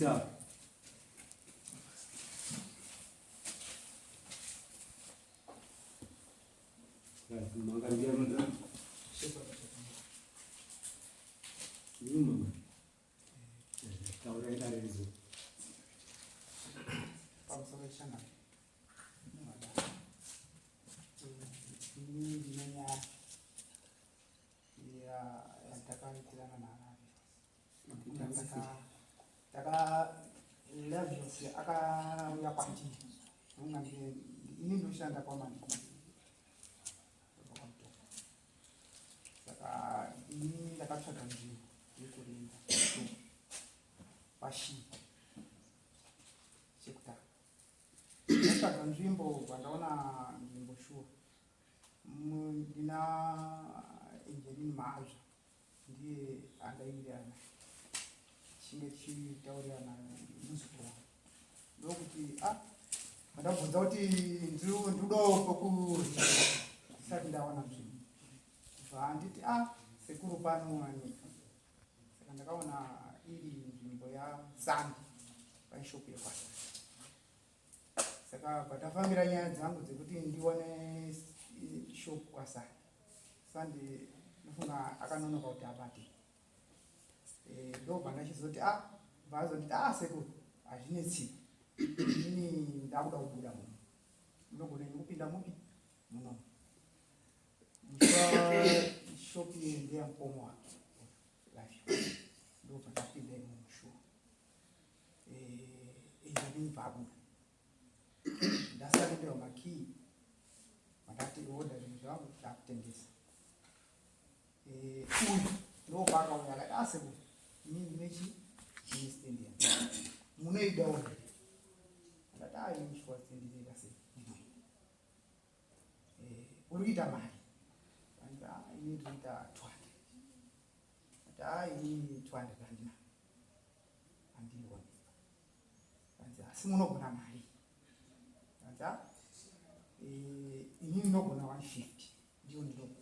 Zita. Pamusoro chana. Ini ndine nyaya yatakaitirana naRavi. Lavios akauya kwandiri ini ndoshanda kwaMandiko, saka ini ndakatsvaga nzvimbo yekurinda pashii. Chekutanga ndatsvaga nzvimbo, pandaona nzvimbo, shuwa ndina Angelin Maazva, ndiye andaiwirirana, chinge tichitaurirana muzukuru wangu, ndokuti a ah, ndabvunza kuti ndinodawo pokurinda ndisati ndawana nzvimbo, bva handiti a ah, sekuru panowanika. Saka ndakaona iri nzvimbo yaSandi paishopu yekwasa. Saka patafambira nyaya dzangu dzekuti ndiwane shop kwaSandi, Sandi ndofunga akanonoka kuti abate, ndobva ndachizoti a ah, vaazonditi a ah, sekuru hazvinetsi, inini ndakuda kubuda muno, munogona ini kupinda mupi muno shop iyi ndeyamukoma wake Life, ndobva ndapinda imomo. Shuwa inzva abuda, ndasarenderwa makii, mandati oda zvinhu zvangu ndakutengesa. Uyu ndopaakauya akati, asekuru ini ndinechi ndine stand yangu, munoidawo here? Akati, aini shuwa stand inoita sei, ndinoida. Uri kuita mari? Anzi, ini ndiri kuita 200. Ati, ini 200 handina, handiioni. Anzi, asi munogona mari? Anzi, ini ndinogona 150, ndiyo ndinogona,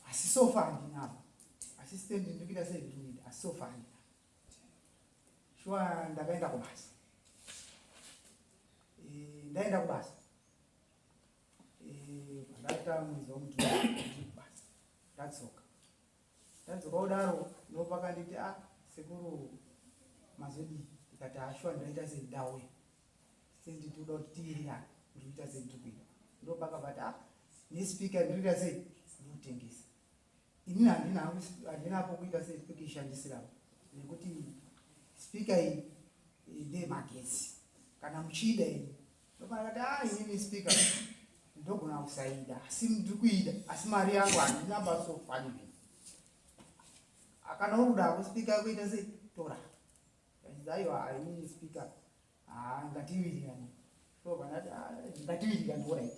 asi so far handinapo, asi stand ndikuita sei, ndinoida, asi so far handina. Shuwa ndakaenda kubasa. Ndaenda kubasa, pandaita mwedzi wamuti kubasa, ndadzoka. Ndadzoka kudaro ndopakanditi, a ah, sekuru mazodii? Ndikati, ashuwa ndaita sei, ndauya stand tinoda kuti tiwirirane, ndikuita sei, ndiri kuida. Ndopakabati, a ah, nespeaker ndikuita sei, ndikutengesa. Inini handina handinapo kuita sei pekuishandisirawo nekuti speaker iyi ndeyemagetsi, kana muchiida ini ndopanakati, a ah, inini speaker ndogona kusaida, asi ndiri kuida, asi mari yangu handina basofaniri. Akana uri kuda kuspeaker kuita sei, tora. Aiwa, inini speaker ngatiwirirane. Ndobva ngatiwirirane, alright.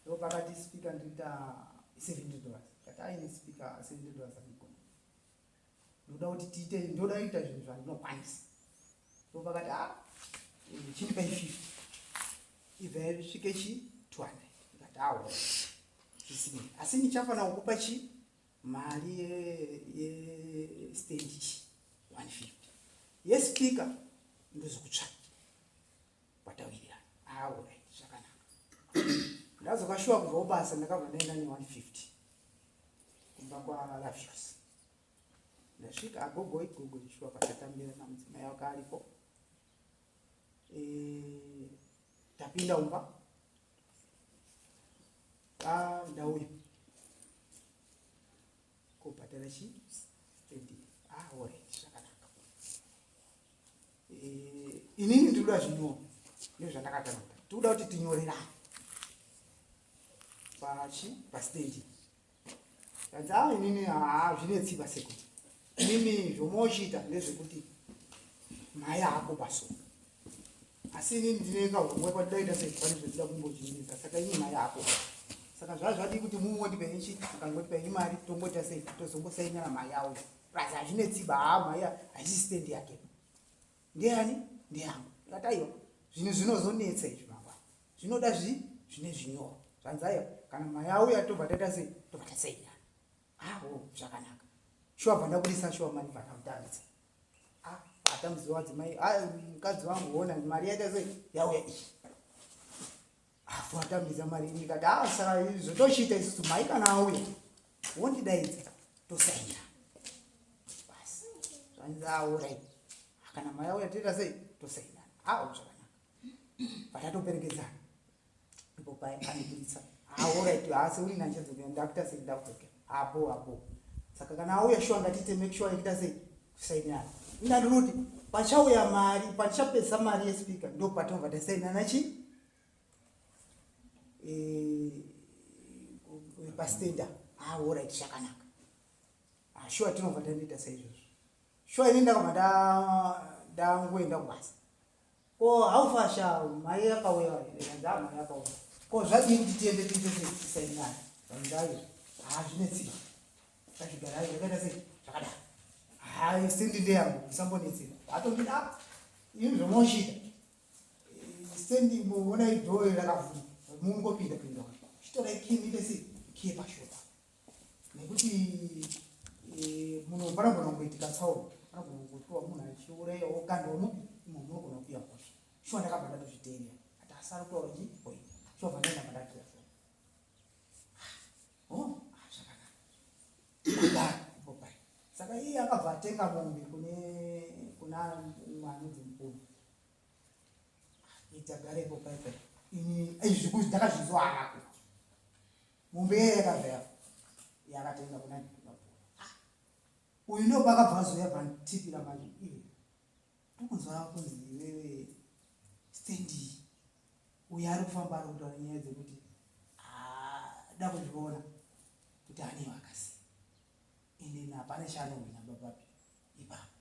Ndo pakati speaker ndinoita $70. Kati aine speaker $70 andikona, ndoda kuti tiite, ndoda kuita zvinhu zvandinokwanisa. Ndo pakati, a chindipai 50 ibva yasvike chi 200. Ndikati, awo zvisinei, asi ndichafanira kukupa chi mari yestand chi 150, yespeaker ndozokutsvakira patawirirana. Alright, zvakanaka. Ndadzoka shuwa kubva kubasa, ndakabva ndaenda ne150 kumba kwaLavios. Ndasvika, agogoi gogoi, shuwa patatambira namudzimai wake aripo. Tapinda umba, ndauya kobhadhara chi stand. Ah, alright, zvakanaka. Inini ndinoda zvinyoro nezvandakataura, tikuda kuti tinyorerane pachi pastand. Kanzi, a inini haa zvinetsiba sekuti inini zvomochiita ndezvekuti mai ako paso, asi inini ndine kahomwe kwatidaita sei, pane zvetida kumbochinjisa, saka ini mai ako, saka zvaa zvadii kuti mungondipe ichi, mukangotipa ini mari tongoita sei, tozongosainana mai auya. Plus hazvinetsiba, haa mai haisi stand yake, ndeyani? Ndeyangu. Ndikati, aiwa, zvinhu zvinozonetsa izvi mangwana, zvinoda zvine zvinyoro. Zvanzi, aiwa, kana mai auya tobva taita sei, tobva tasainana. Aho, zvakanaka. Shuwa bva ndabudisa shuwa mari, bva ndamutambidza. Ah, atamuziva wadzimai, ah, mukadzi wangu ona mari yaita sei yauya iyi. Apo atambidza mari ndikati ah, saka izvo tochiita isusu mai kana auya wondidaidza tosaina. Basi zvanzi aurai kana mai auya toita sei tosaina. Ah, zvakanaka. Patatoperekedzana ipo paye andiburitsa. Ah, alright, asi uri nanchadzokera ndakuita sei ndakudzokera. Apo apo. Saka kana auya sure ngatiite make sure ikuita sei kusainirana. Ndandinoti pachauya mari pachapedza mari yespeaker ndo patinobva tasainana chi eh, pastenda. Ah, alright, zvakanaka. Ah, sure tinobva tandoita saizvozvo. Sure ini ndakabva ndangoenda kubasa. Ko how sha mai yakauya yanzi ah mai yakauya. Ko zvadii kuti tiende tiite sei tisainana. Zvanzi ayo hazvinetsiki. Zvazvigara zvakaita sei zvakadaro. Hayi stendi ndeyangu usambonetseka. Atondida ah ini zvomochita. Stendi muona idhoo rakavhurika. Mungopinda pinda. Chitorai key muite sei key pashopa. Nekuti munhu panogona kungoitika tsaona panogona kungotiwa munhu achiuraya okandwa mupi imo munogona kuuya hosha shuwa ndakabva ndatozviteerera ati asara kutaura chi oita shuwa bva ndaenda pandakiya foni oh ah, zvakanaka kudaro ipo pai saka iye akabva atenga mombe kune kuna umwe anonzi mukuru itagare ipo pai pai ini izvi ndakazvinzwa harako Mombe iye yakabva yafa yakatenga kuna Mapura. Ah, uyu ndo pakabva azouya panditipira manje iwe tokunzwa kunzi iwewe stendi uyu ari kufamba ari kutaura nyaya dzekuti ah, da kuzviona kuti ane vakasi ende hapana chaanohwina babapi ipapo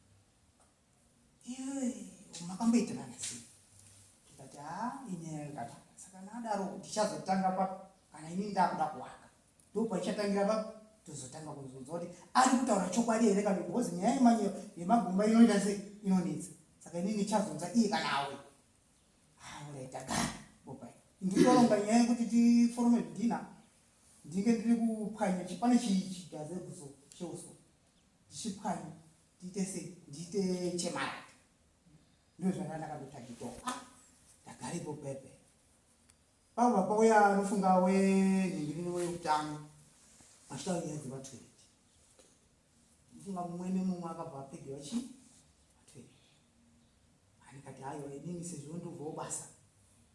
iwe makamboitirana sei ndikati haa inyaya yakanaka saka nadaro tichazotanga papi kana ini ndakuda kuwaka ndopaichatangira papi tozotanga kuzonzwa kuti ari kutaura chokwadi here kana because nyaya yemanyeyo yemagomba inoita sei inonetsa saka ini ndichazonzwa iye kana auya auraita gara bopai nditoronga nyaya yekuti tiforome zvidhina ndinge ndiri kupwanya chipane chigazebuso cheuso ndichipwanya ndiite sei ndiite chemarata ndozvanga ndakandotsvagitawo ah ndagaripo pepe pabva pauya anofunga wenhingirini weutano achitaura nyaya dzematoilet ndofunga mumwe nemumwe akabva apegewa chii matoilet andikati haiwa inini sezvo ndobvawo basa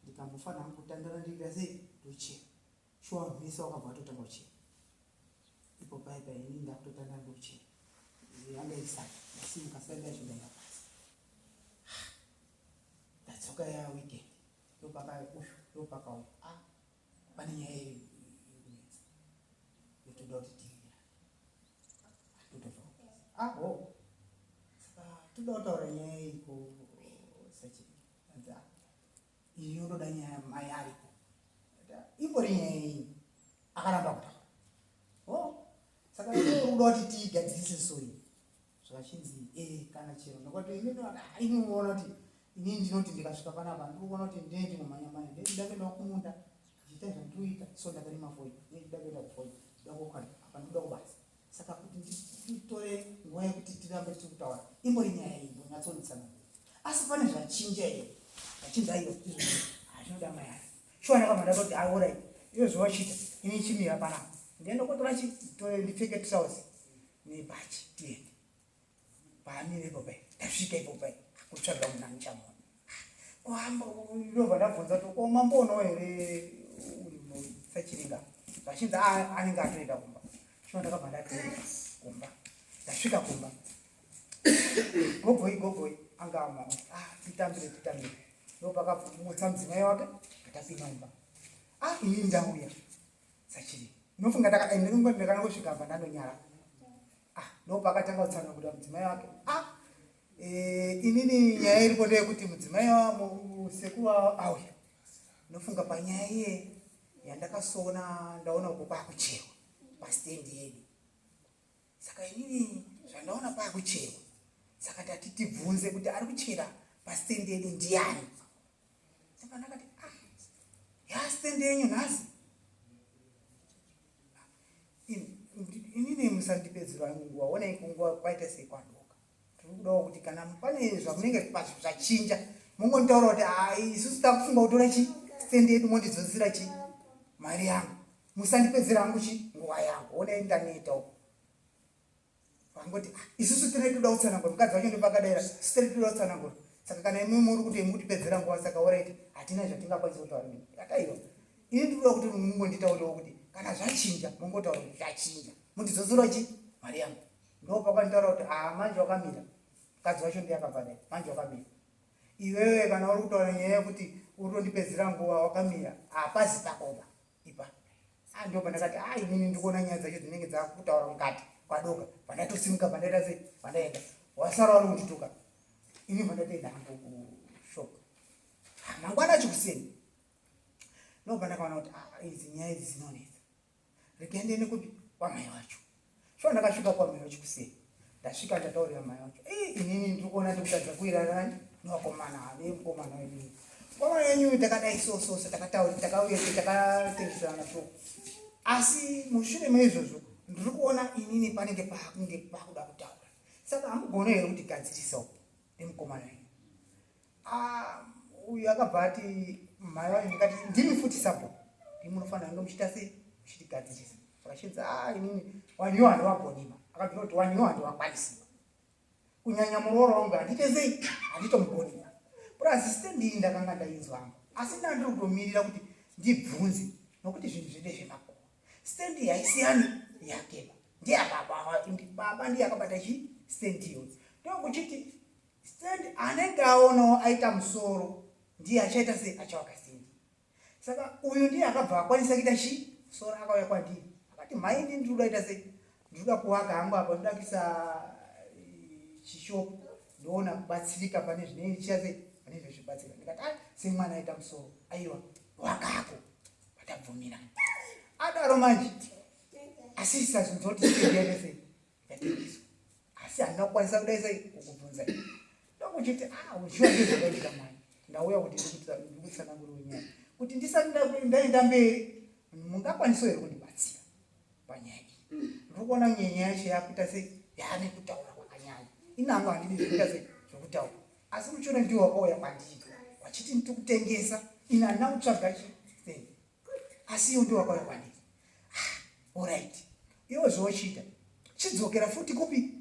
ndikambofanira hangu kutandara ndiita sei ndochera Shuwa vanhu vese vakabva vatotanga kuchema. Ipo paye paye ini ndakutotanga ndokuchema. Yanga iri saka ndasimuka sanda yacho ndaenda pasi. Ndadzoka ya weekend. Ndopaka uyu ndopakauya. Ah pane nyaya yekunetsa. Yotoda kuti tiwirirane. Totobva. Ah ho. Saka toda kutaura nyaya iko sachi. Iyi yotoda nyaya mai aripo. Imbori nyaya iyi akaramba kutaura. Oh, saka iwe uri kuda kuti tiigadzirise so iyi. Zvakachinzi eh kana chero nekuti ini ini unoona kuti ini ndinoti ndikasvika panapa ndiri kuona kuti ndine ndinomhanya mhanya ndine ndida kuenda kumunda ndichiita zvandinoita so ndakarima foyi ndine ndida kuenda kufoyi ndida kokwana apa ndinoda kubasa saka kuti nditore nguva yekuti tirambe tiri kutaura imbori nyaya iyi mbonyatsonditsanangura asi pane zvachinja here zvachinja aiwa izvozvo hazvinoda mai asi shuwa ndakabva ndatoti aorit iyo zvawachiita ini chimira panapa ndiende kotora chi tore ndipfeke trouse nebhachi tiende paamire ipo pai ndasvika ipo pai kutsvaga munhu andichamuona kuhamba ndobva ndabvunza kuti ko mamboonawo here sachiringa zvachinzi anenge atoenda kumba shuwa ndakabva ndatoenda kumba ndasvika kumba gogoi gogoi anga ama ah, titambire titambire ndopakamutsa mudzimai wake atapinda mumba ah ini ndauya sachiri nofunga ndakanongosvika apa ndandonyara ah ndopakatanga kutsanangurira mudzimai wake ah eh, inini nyaya iripo ndeyekuti mudzimai sekuru auya nofunga panyaya iye yandakasona ndaona uko kwakucherwa pastendi yedu saka inini zvandaona kwakucherwa saka tati tibvunze kuti ari kuchera pastendi yedu ndiyani saka ndakati ah yastendi yenyu nhasi inini musandipedzera nguva onai kunguva kwaita sei kwandoka. Tiri kudawo kuti kana pane zvamunenge zvachinja mongonditaura kuti ah, isusu takufunga kutora chi stand yedu mondidzosera chi mari yangu. Musandipedzera hangu chi nguva yangu. Onai ndaneta uko. Vangoti ah, isusu tine toda kutsanangura mukadzi wacho ndopakadaira isu tine toda kutsanangura. Saka kana imi muri kuti mukutipedzera nguva saka alright hatina zvatingakwanisa kutaura nemi. Ataiwa. Ini ndinoda kuti mungonditaurirawo kuti kana zvachinja mongotaura kuti zvachinja. Mundidzosera chi mari yangu. Ndopakanditaura kuti ah manje wakamira. Mukadzi wacho ndiye akabva dai manje wakamira. Iwewe kana uri kutaura nyaya yekuti uri kutondipedzera nguva wakamira hapazi pakoba ipa. Ah ndipo pandakati ah inini ndikuona nyaya dzacho dzinenge dzakutaura mukati kwadoka. Pandatosimuka pandaita sei pandaenda. Wasara uri kundituka. Ini pandatoenda hangu kushop. Ah, mangwana acho kuseni. Ndobva ndakaona kuti ah idzi nyaya idzi dzinonetsa. Regai ndiende kupi kwamai vacho. Shuwa ndakasvika kwamai vacho kuseni. Ndasvika ndataurira mai vacho. Eh inini ndiri kuona ndikutadza kuirarani nevakomana vemukomana wenyu. Mukomana wenyu takadai so so so takataura takauya takatengeserana so. Asi mushure meizvozvo ndiri kuona inini panenge pakunge pakuda kutaura. Saka hamugone here kuti gadzirisawo nemukomana wenyu. Ah, uyu akabva ati mhai vacho ndikati ndimi futi sabhuku ndimi munofanira kunge muchiita sei muchitigadzirisa vakachinzi a ah, inini wanhiwo handivagoniba akabvira kuti wanhiwo handivakwanisiba kunyanya muroora wangu handiite sei handitomugoniba plus stendi iyi ndakanga ndainzwa hangu asi ndandiri kutomirira kuti ndibvunze nokuti zvinhu zvede zvemakuva stendi haisiyani yakeba ndiyababa baba ndiye akabata chi stendi iyoyo ndokuchiti Stand anenge aonawo aita musoro ndiye achaita sei achawaka stand. Saka uyu ndiye akabva akwanisa kuita chi musoro akauya kwandiri akati mhai ini ndiri kuda kuita sei ndiri kuda kuwaka hangu apa ndoda kuisa eh, chishopu ndoona kubatsirika pane zvinenge ndichiita sei pane zvezvibatsira ndikati a semwana aita musoro aiwa wakako patabvumirana adaro manje asi isazvinzoti sei yatengeswa asi handina kukwanisa kudai sei kukubvunza ndokuchiti ah uchiwa ndizvakaitika mani ndauya kuti ndikutsanangurire nyaya kuti ndisati ndaenda mberi mungakwanisawo here kundibatsira panyaya iyi ndiri kuona nyaya yacho yakuita sei yaane kutaura kwakanyanya inango handidi zvekuita sei zvekutaura asi muchiona ndiwo wakauya kwandiri wachiti ndikutengesa ini handina kutsvaga chi sei asi iwo ndiwo wakauya kwandiri ah, orit iwo zvochiita chidzokera futi kupi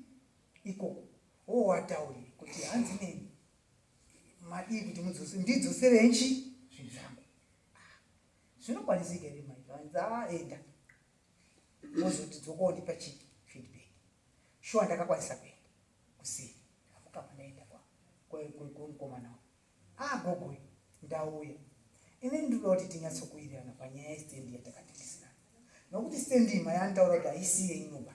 ikoko wowataurire kuti hanzi neni madii kuti mudzose ndidzoserei chi zvinhu zvangu ah, zvinokwanisika here mai zvanzi aenda ah, wozoti dzoka wondipa chi feedback shuwa ndakakwanisa kuenda kuseri ndamuka pandaenda kwemukomana kwa, Ah gogo ndauya. Ini ndinoda kuti tinyatsokuwirirana panyaya yestand yatakatengeserana. Nokuti stand iyi mayantaura kuti haisi yenyuba.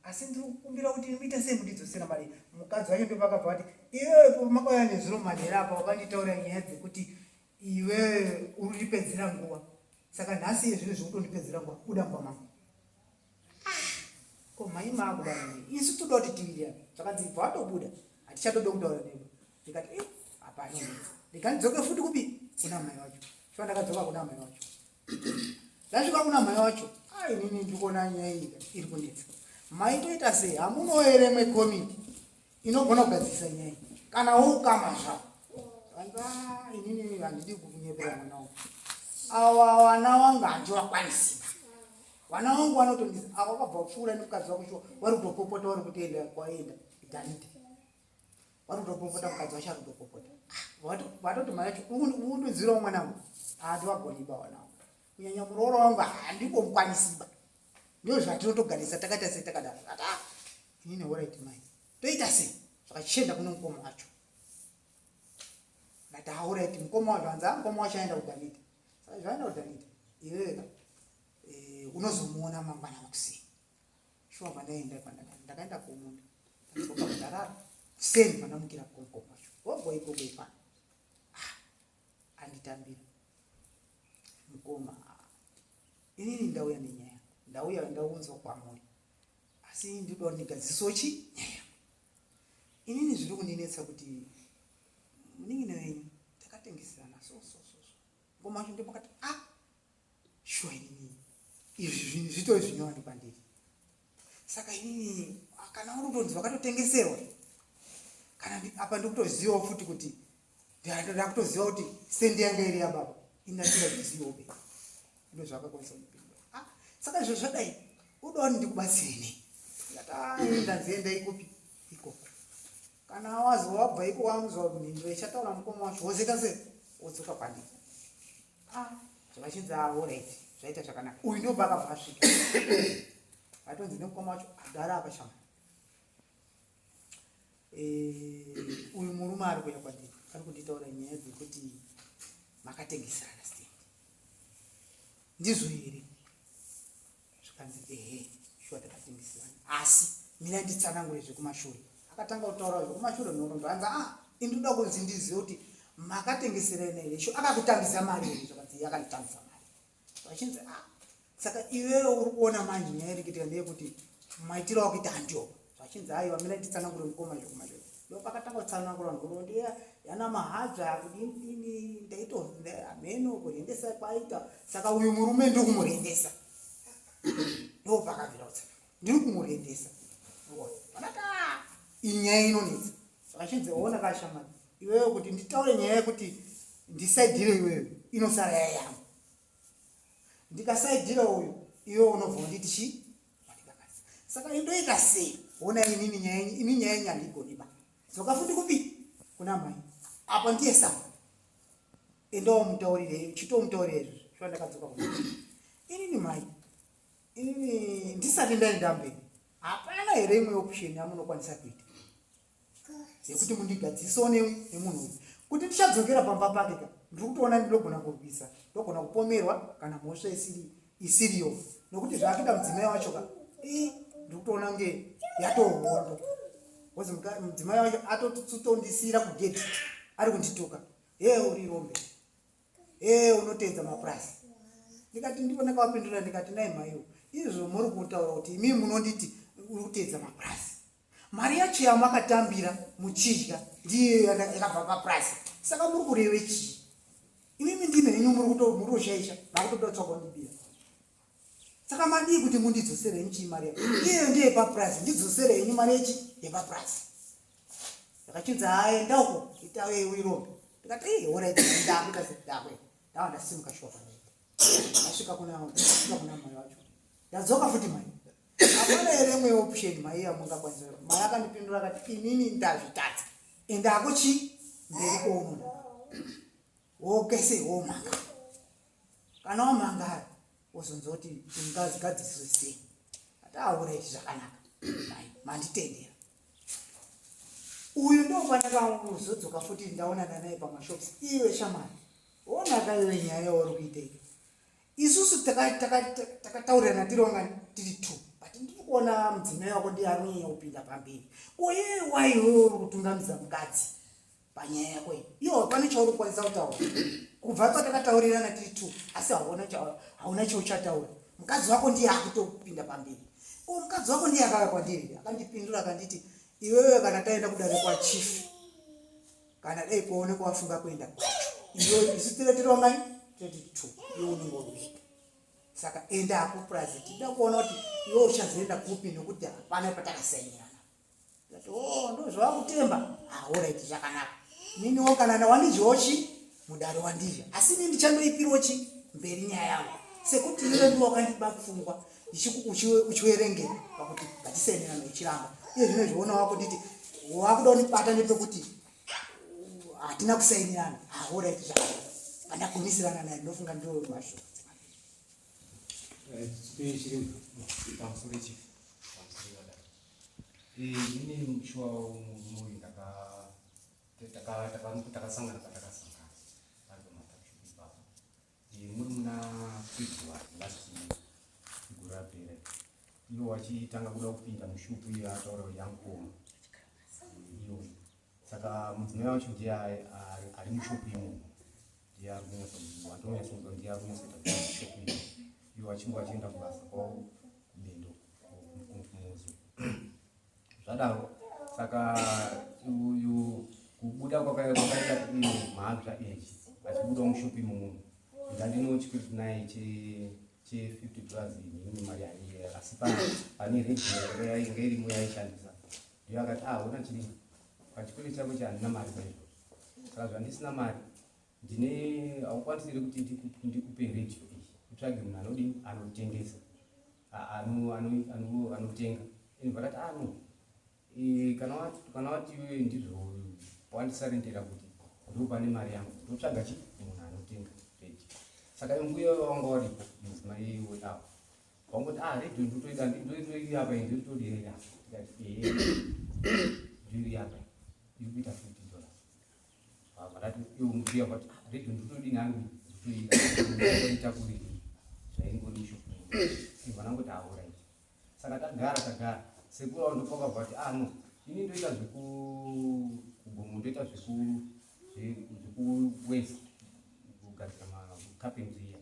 Asi ndiri kukumbira kuti muite sei mundidzosera mari. Mukadzi wacho ndopakabva vati iwewe pomakauya nezuro manheru apa wakanditaurira nyaya dzekuti iwewe uri kundipedzera nguva. Saka nhasi iye zvino zvekutondipedzera nguva buda mumba mangu. Ko mhai maakudaro nei? Isu toda kuti tiwirirane. Zvakanzi ibva watobuda hatichatode kutaura newe. Ndikati eh hapana unetsa. Ndikandidzoke futi kupi? Kuna mai wacho. Shuwa ndakadzoka kuna mai wacho. Ndasvika kuna mai wacho. Ah inini ndikuona nyaya iyi iri kunetsa. Mai toita sei? Hamuno here imwe komiti inogona kugadzirisa nyaya iyi? Kana woukama zvako. Zvakanzi ah inini handidi kukunyepera mwana wangu. Awa wana wangu handiwakwanisiba. Vana vangu vanotondiza ava vakabva vapfuura nemukadzi wako shuwa vari kutopopota vari kutenda kwaenda dhanita vari kutopopota mukadzi wacho ari kutopopota ah, vatoti mai vacho undodzirawo mwana wangu handiwagoniba vana wangu kunyanya muroora wangu handingomukwanisiba ndizvo zvatinotogarisa takaita sei takadaro ati ah, inini horaiti mai toita sei zvakachienda kune mukoma wacho ndati horaiti mukoma wacho hanzi ah, mukoma wacho aenda kudhanita saka zvaenda kudhanita iwewe eh, unozomuona mangwana makuseni shuwa pandaenda ndakaenda kumunda ndadzoka ndarara kuseni pandamukira kumukoma wacho gogo igogo ipano ah, anditambira mukoma ah, inini ndauya nenyaya ndauya ndaunzwa kwamuri asi ndinoda ndigadzisochi nyaya inini zviri kundinetsa kuti munin'ina wenyu takatengeserana so so so so ngoma wacho ndopakati ah shuwa inini izvi zvinhu zvitori zvinyowani kwandiri saka inini kana uri kutonzi wakatotengeserwa Kana apa ndikutozivawo futi kuti ndakutoziva kuti sendi yanga iri yababa indatingaziviwo be ndo zvakakwanisa kundipindura. Ah, saka izvo zvadai udawo ndikubatsire nei? Ndikati ah, ndanzi endai kupi ikoko. Kana wazi wabva iko wanzwa mhinduro ichataura mukoma wacho wozoita sei? Wodzoka kwandiri. Ah, zvakachinzi ah, alright, zvaita zvakanaka. Uyu ndobva akabva asvika. Atonzi nemukoma wacho agara apa shama. Eh, uyu murume ari kuuya kwandiri ari kunditaura nyaya dzekuti makatengeserana stand. Ndizvo here? Zvikanzi ehe, shuwa takatengeserana. Asi mina nditsanangure zvekumashure. Akatanga kutaura zvekumashure nhoroondo hanzi ah, ini ndoda kunzi ndizive kuti makatengeserana here? Shuwa akakutambisa mari here? Zvakanzi iye akanditambisa mari. Vachinzi ah, saka iwewe uri kuona manje nyaya iri kuitika ndeyekuti maitiro akuita handiwo. Zvachinzi aiwa mina nditsanangure mukoma zvekumashure. Ndopakatanga kutsanangura nhoroondo iya yana mahadzva kudini dini ndaito hameno kurendesa kwaita saka uyu murume ndiri kumurendesa. Ndopakabvira kutsanangura ndiri kumurendesa. Panaka inyaya inonetsa. Saka chinzi ona kashamani iwewe kuti nditaure nyaya yekuti ndisaidhire iwewe inosara yayangu. Ndikasaidhira uyu iwewe unobva unditi chii? Saka indoita sei? Ona inini nyaya yenyu, ini nyaya yenyu handigoni ba. Dzoka futi kupi? Kuna mai. Apa ndiye sama. Enda womutaurire, chitomutaurire izvozvo. Shuwa ndakadzoka kuna. Inini mai. Inini ndisati ndaenda mberi. Hapana here imwe option yamunokwanisa kuita? Yekuti mundigadzisewo nemunhu uyu. Kuti ndichadzokera pamba pake ka. Ndiri kutoona ndinogona kurwisa, ndogona kupomerwa kana mhosva isiri isiriyo. Nokuti zvaakuita mudzimai wacho ka. Ii ndiri kutoona nge yatohondo. Because mudzimai wacho atotondisiira kugedhi ari kundituka. Hee uri rombe. Hee unoteedza mapurasi. Ndikati ndipo ndakavapindura ndikati nai maiwo. Izvo muri kutaura kuti imi munonditi uri kuteedza mapurasi. Mari yacho yamakatambira muchidya ndiyo yakabva papurasi. Saka muri kureve chii? Imimi ndimi henyu muri kutoshaisha makutoda kutsvaga kundibira. Saka madii kuti mundidzosere henyu chii mari yacho? Iyoyo ndiyo yepapurasi, ndidzosere henyu mari yechi yepapurasi. Ndakachinzi haa enda uko ita uirombe. Ndikati ee horaiti ndakuita se ndakuenda. Ndava ndasimuka shuwa pandaita. Ndasvika kuna ndasvika kuna mai vacho. Ndadzoka futi mai. Hapana here imwe option mai yamungakwanisa. Mai akandipindura akati inini ndazvitadza. Endako chii mberi kwounoda. Wokese womanga. Kana wamangara wozonzwa kuti ndingazigadziswe sei. Ati auraiti zvakanaka. Mai manditendera. Uyu ndopandakazodzoka futi ndaonana naye pamashops. Iwe shamwari, onaka iwe nyaya yauri kuita iyi. Isusu takataurirana tiri vangani tiri two but ndiri kuona mudzimai wako ndiye ari kunyanya kupinda pamberi. Ko iye why iwewe uri kutungamidza mukadzi panyaya yako iyi? Iwe hapana chauri kukwanisa kutaura. Kubva patakataurirana tiri two asi hauna chauchataura. Mukadzi wako ndiye akutopinda pamberi. Ko mukadzi wako ndiye akauya kwandiri akandipindura akanditi iwewe kana taenda kudare kwachief kana dai kuonekwa wafunga kuenda kwacho iwe isu tiri tiri vangani tiri two iwe unenge uri wega saka enda ako purazi tida kuona kuti iwe uchazoenda kupi nokuti hapana patakasainirana ndati o oh, ndozvawakutemba aorit ah, zvakanaka niniwo kana wandidyawo chi mudare wandidya asi ini ndichandoipirwo chi mberi nyaya yangu sekuti iwe ndiwo wakandiba pfungwa uchiwerengera pakuti ngatisainirana uchiramba iye zvino zviona wako nditi wakuda kundibata nepekuti hatina kusainirana aorit zvakanaka pandagumisirana naye ndofunga ndiwo mashoko. Pamusoro chief. Pamusoro vadai. Ini shuwa murume uyu takasangana patakasangana pari pamatakishopu ipapo. Muri muna February last year gore rapera. Ivo vachitanga kuda kupinda mushupu iyo ataura yangoma iyoyo. Saka mudzimai wacho ndiye ari mushopu imomo. Ndiye ari kunyatso wandonyatsonzwa ndiye ari kunyatsoita mushopu imomo. Ivo vachinge vachienda kubasa kwavo kubendo kumuzi. Zvadaro saka uyu kubuda kwakaita iyo mhanzva iyi achibuda mushopu imomo ndandino chikwereti naye che 50 dollars ini mari yaiye asi pane redio yainge irimo yaishandisa ndiyo akati ah ona chirimo. Pachikwereti chako ichi handina mari paizvozvo. Saka zvandisina mari ndine haukwanisi here kuti ndikupe redhiyo iyi utsvage munhu anodini anotengesa anotenga. Ini vakati ah no, kana wati iwe ndizvo wandisarendera kuti ndo pane mari yangu ndotsvaga chi munhu anotenga redhiyo. Saka mbuya wanga waripo mudzimai weapo wangoti ah redhiyo ndotoida ndotoiri apa iyi ndotodirira ndikati ehe ndoiri apa iri kuita $50. Vakati iwo mbuya vati ah redhiyo ndotodini hangu ndotoida ndotoita kuriri zvaingori mushopu ibva nangoti ah alright. Saka tagara tagara sekuru avo ndopakabva vati ah no ini ndoita zveku kugomo ndoita zveku zvekuweza kugadzira macarpentry iya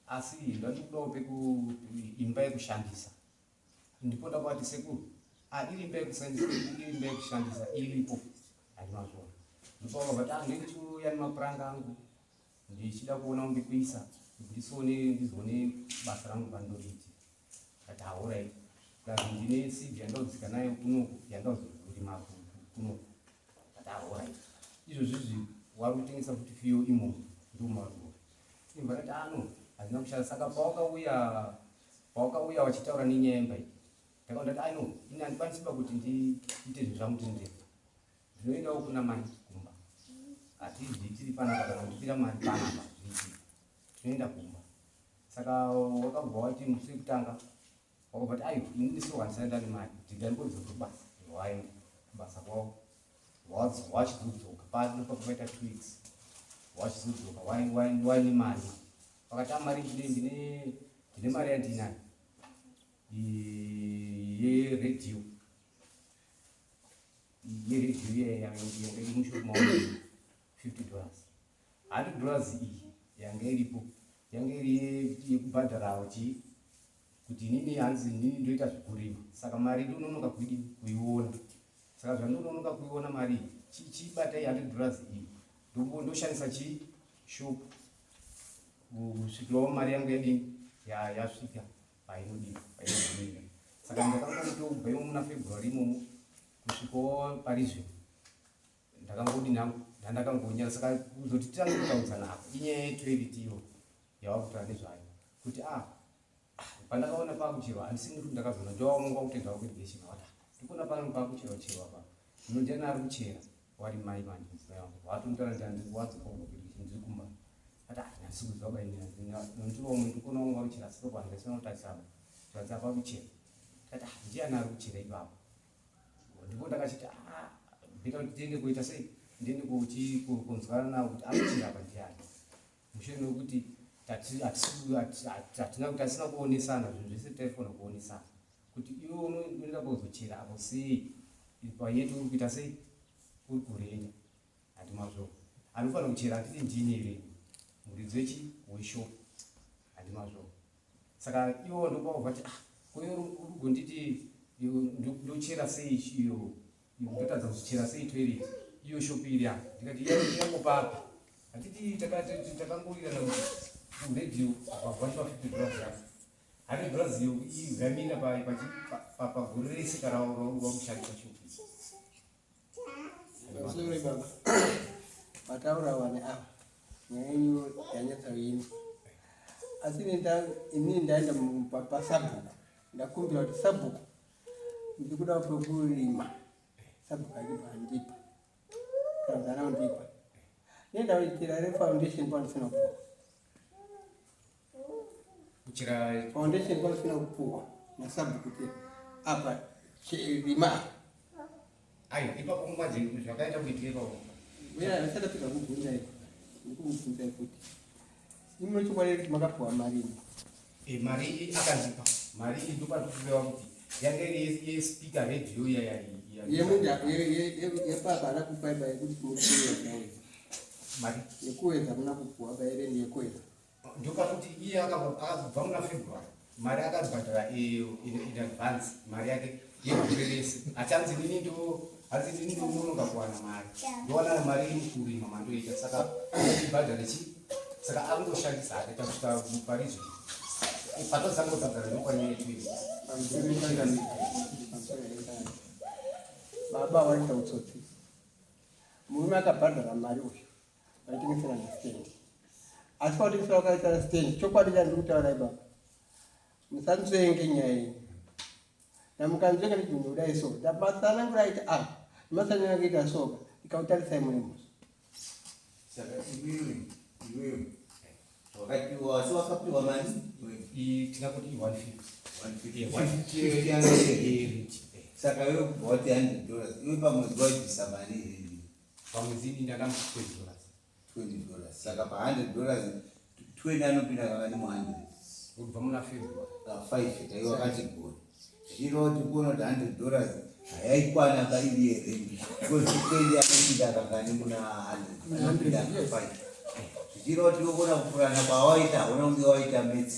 asi ndandikudawo peku imba yekushandisa ndipo ndakavati sekuru ah iri imba yekushandisa iri imba yekushandisa iripo handimazvona ndipo vakabva ah ndendichiuya nemapuranga angu ndichida kuona undikuisa ndisone ndizoone basa rangu pandoriiti kati alright plus ndine seed yandaudzika nayo kunoku yandauzorima kunoku kati alright izvozvizvi wari kutengesa futi fiyo imomo ndomaruwa imba rati ano hazvina kushanda saka pawakauya wachitaura nenyaya yemba iyi ndakaona ndati ano ini handikwanisi ba kuti ndiite zvinhu zvangu tiri ndega ndinoendawo kuna mai kumba hatizviitiri panapa kana kutipira mari panapa zviitiri tinoenda kumba saka wakabva wati musi wekutanga wakabva ti ayo ini ndisiwo handisaenda nemari ndingandikodzoka kubasa waenda kubasa kwavo wachizodzoka papaita 2 weeks wachizodzoka waine mari vakati a mari ndine mari yandinayo yeredhiyo yeredhiyo yanga iri mushopu mao $50 $100 iyi yanga iripo yanga iri yekubhadharawo chii kuti inini hanzi inini ndoita zvekurima saka mari ndononoka kuidini kuiona saka zvandononoka kuiona mari iyi chibatai $100 iyi ndoshandisa chii shop kusvikirawo mari yangu yadini yasvika painodini painogumira saka ndakangotobva imo muna February imomo kusvikawo parizvino ndakangodi nangu ndandakangonya saka kuzoti titange kutaudzana apa inyaya yetoilet iyo yawakutaura nezvayo kuti ah pandakaona pakucherwa handisi kuti ndakazoona ndowaunonga kutenda kuirrigation wata ndikuona pano pakucherwa cherwa pa zvino ndiani ari kuchera wari mai manje mudzimai wangu watonitaura kuti handiri wadzoka kubva kuirrigation ndiri kumba ati ah handisi kuziva baini nokuti vamwe ndikuona wangu wakuchera asi papo handisina kutarisana zvanzi apa kuchera ndikati ah ndiani ari kuchera ipapo ndipo ndakachiti ah better kuti tiende kuita sei ndiende kunzwana navo kuti akuchera apa ndiani mushure mekuti hatina kuti asina kuonesana zvinhu zvese taifona kuonesana kuti iwe unoenda kuzochera apo sei payetu uri kuita sei uri kurenda hati mazvo anofanira kuchera handiti ndini here muridzi wechi weshop handi mazvo saka iwo ndopakubva ti ah koyo uri kugonditi ndochera sei iyo ndotadza kuzochera sei toilet iyo shop iri apa ndikati yangu papi hatiti takangowirirana kuti radio apa vandipa $50 yako $100 iyo yamira pagore rese kana wakushandisa shop. Sorry baba. Mataura wane ava. Nyaya yenyu yanyatsa ini. Asi inini ndaenda pasabhuku. Ndakumbira kuti sabhuku ndiri kuda pekurima. Sabhuku achibva andipa. Kana kuti anondipa. Nendaitira refoundation pandisina kupuwa. Kuchera foundation pandisina kupuwa nasabhuku kuti apa rima apa. Ayo ipapo manje zvakaita kuitira ipapo. Uya ndisati kubvunza iko. Ndikubvunza kuti imwe chokwadi kuti makapuwa mari ino. Mari iyi akandipa mari iyi ndopatokurewa kuti yanga iri yespeaker radio iya. Yemunda yepapa haana kupa ipa yekuti mukuwedza. Mari yekuwedza muna kupuwa pa ere ndeyekuwedza. Ndopakuti iye akabva muna February mari akabhadhara in advance mari yake yegore rese achanzi nini ndo hanzi nini ndononoka kuwana mari ndowana mari iri mukurima mandoita saka ibhadhare chi saka akungoshandisa hake tasvika parizvo patozangobhadhara ndokwanyaya yetu. Pamusoro yetanzania. Pamusoro yetanzania. Baba waita utsotsi. Murume akabhadhara mari uyu vaitengesera nestand, asi vatengesera vakaita stand. Chokwadi chandiri kutaura ibaba, musanzvenge nyaya iyi. Namukanzvenga ndijunge kudai so, ndamatsanangura aita a masanangura kuita so, ndikautarisai mune mhosva. Saka iwewe, iwewe wakapiwa, asi wakapiwa mari? Tingakuti i-150. 150 yanga iri. Saka iwe kubva wati $100, iwe pamwedzi waibvisa mari here? Pamwedzi ini ndakamuti $20. $20. Saka pa $100, 20 anopinda kakani mu 100? Kubva muna February. Ka 5 kaiwa kati gore, zvichireva kuti kuona kuti $100 hayaikwana kairi yerendi, because 20 anopinda kakani muna 100? Anopinda ka 5. Zvichireva kuti iwe kuona kupurana kwawaita, hauna kunge waita maths,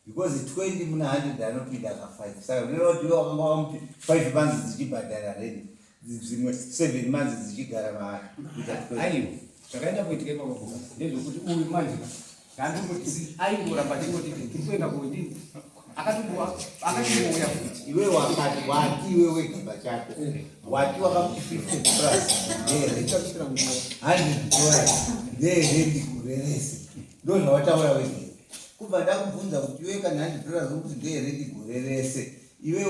because 20 muna 100 anopinda ka 5. Saka zvinoreva kuti iwe wakanga wamuti 5 months dzichibhadhara rendi, dzimwe 7 months dzichigara maari kuita 20. Aiwa, zvakaenda kuitika ipapo kuka ndezvekuti uyu manje ngandingoti aingoramba achingoti ndiri kuenda kudini, akatombouya futi. Iwe wakati, wati iwe wega pachako wati wakamuti $50 ndeyerenti, $100 ndeyerendi gore rese. Ndo zvawataura wega. Kubva ndakubvunza kuti iwe kana $100 ukuti ndeyerendi gore rese, iwe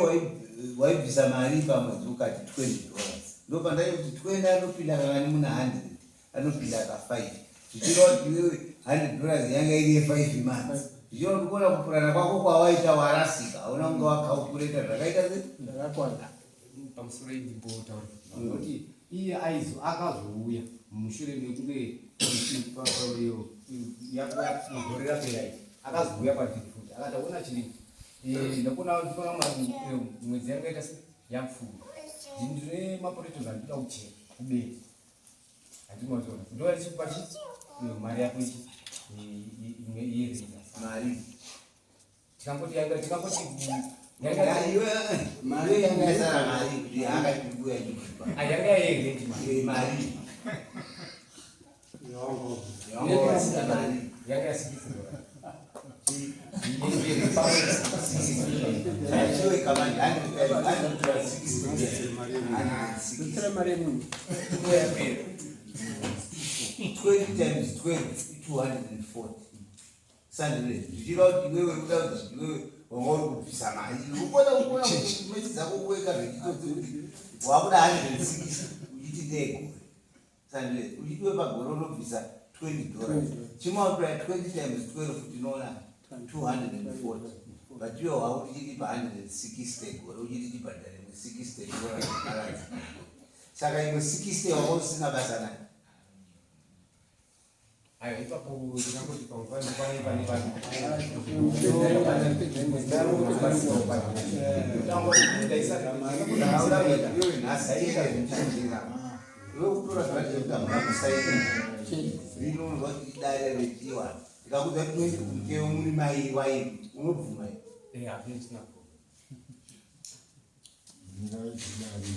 waibvisa mari pamwedzi, ukati $20. Ndo pandai kuti 20 anopinda kakani muna 100? Anopinda ka 5. Zvichireva kuti iwewe $100 yanga iri ye5 months. Zvichireva kuti kuona kupurana kwako kwawaita warasika, hauna kunge wacalculata zvakaita se Zvakakwana. Pamusoro indimbotaura nokuti iye aizo akazouya mushure mekunge gore rapera iri, akazouya kwandiri futi akati aona chiri ndakona ndikona mwedzi yanga ita se yapfuura, ndine mapotatoes andinoda kuchera kubeka, handinozoona ndoachikupa chi mari yako ichi imwe yerenda. Mari? Tikangoti yanga, tikangoti yanga Iwe mari yanga yasara, mari kuti akati kuya chikupa. Yanga yerendi mari. Mari yanga wasina mari. Yanga ya $60. Iwe kamani 160. Kutsira mari yemunhu. 20 times 12, 240 sandred. Zvichireva kuti iwewe kuda kuti iwewe wanga uri kubvisa mari, ukona kuona mwedzi dzako kuweka zvechitotsi kuti wakuda 160, uchiti ndegore sandred, uchitiwe pagore unobvisa $20. Chimultiply 20 times 12, tinoona 240, but iwe wakuti chiri pa 160 gore, uchiti chibhadhare imwe $60 balance. Saka imwe 60 wanga usina basa nayo. Aiwa, ipapo ndingangoti pamwe pane pane pane Iwe nhasi iwe kutora zvazvekuti hamuna kusaina rinonzwa kuti idare rechiwa, ndikakudza kuti muende kumutemo muri mairi wairi, unobvuma here? Hazvitina. Ndingaidari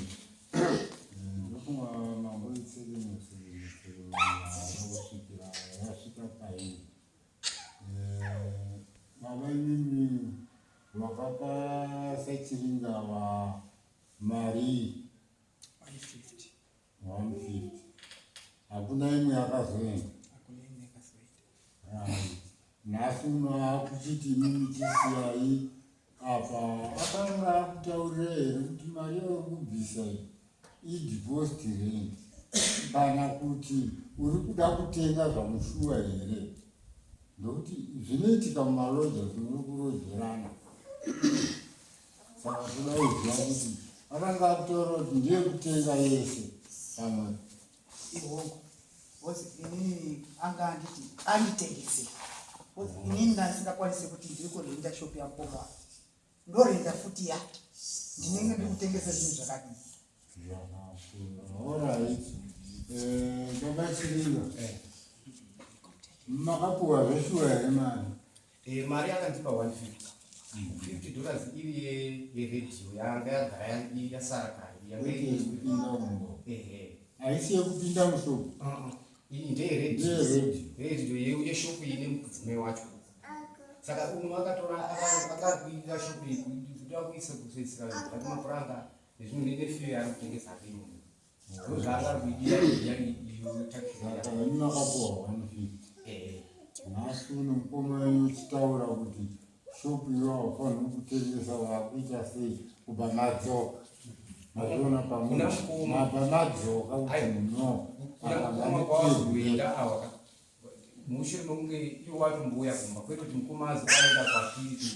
ndofunga mamboitsere mutero kusvikira yasvika pairi. Baba, imimi wakapa sachiringa wa mari? 150. 150, hakuna imwe yakazoenda? Hakuna imwe yakazoita. Right. Nhasi uno akuchiti imimi chisiyai apa, akanga akutaurira here kuti mari yauri kubvisa iyi ideposit rent, kana kuti uri kuda kutenga zvamushuwa here? Ndokuti zvinoitika mumalodgers muri kurojerana, saka toda kuziva kuti akanga akutaurira kuti ndiye kutenga yese kana Ihongo, because inini anga anditi anditengesera, because inini ndandisingakwanisi kuti ndiri kurenda shop yamukoma, ndorenda futi yake, ndinenge ndiri kutengesa zvinhu zvakadii? Zvakakura. Alright, baba Chiringa, makapuwa zveshuwa here mari? Mari akandipa 150, $50 iri yeredhiyo yanga yagara yasara kare yanga Kwete yekupinda mumbo? Ehe. Haisi yekupinda mushopu? Iyi ndeyeredhiyo. Ndeyeredhiyo. Redhiyo yeshopu ine mudzimai wacho. Saka umwe akatora akakuita shopu iyi kuda kuisa kuisira zvati mapuranga nezvimwe nefiyo yaari kutengesa ake imomo. Ndozvaanga ari kuidira iyo Saka imi makapuwa 150. Nhasi uno mukoma wenyu uchitaura kuti shopu iyo haufaniri kutengesa wakuita sei kubva madzoka. Mazviona pamwe. Kuna mukoma. Mabva madzoka kuti Aiwa. no. Kuna Apa mukoma ngandipihwe. kwawazoenda awa ka mushure mekunge iwo watombouya kumba kwete kuti mukoma azoaenda kwatiri.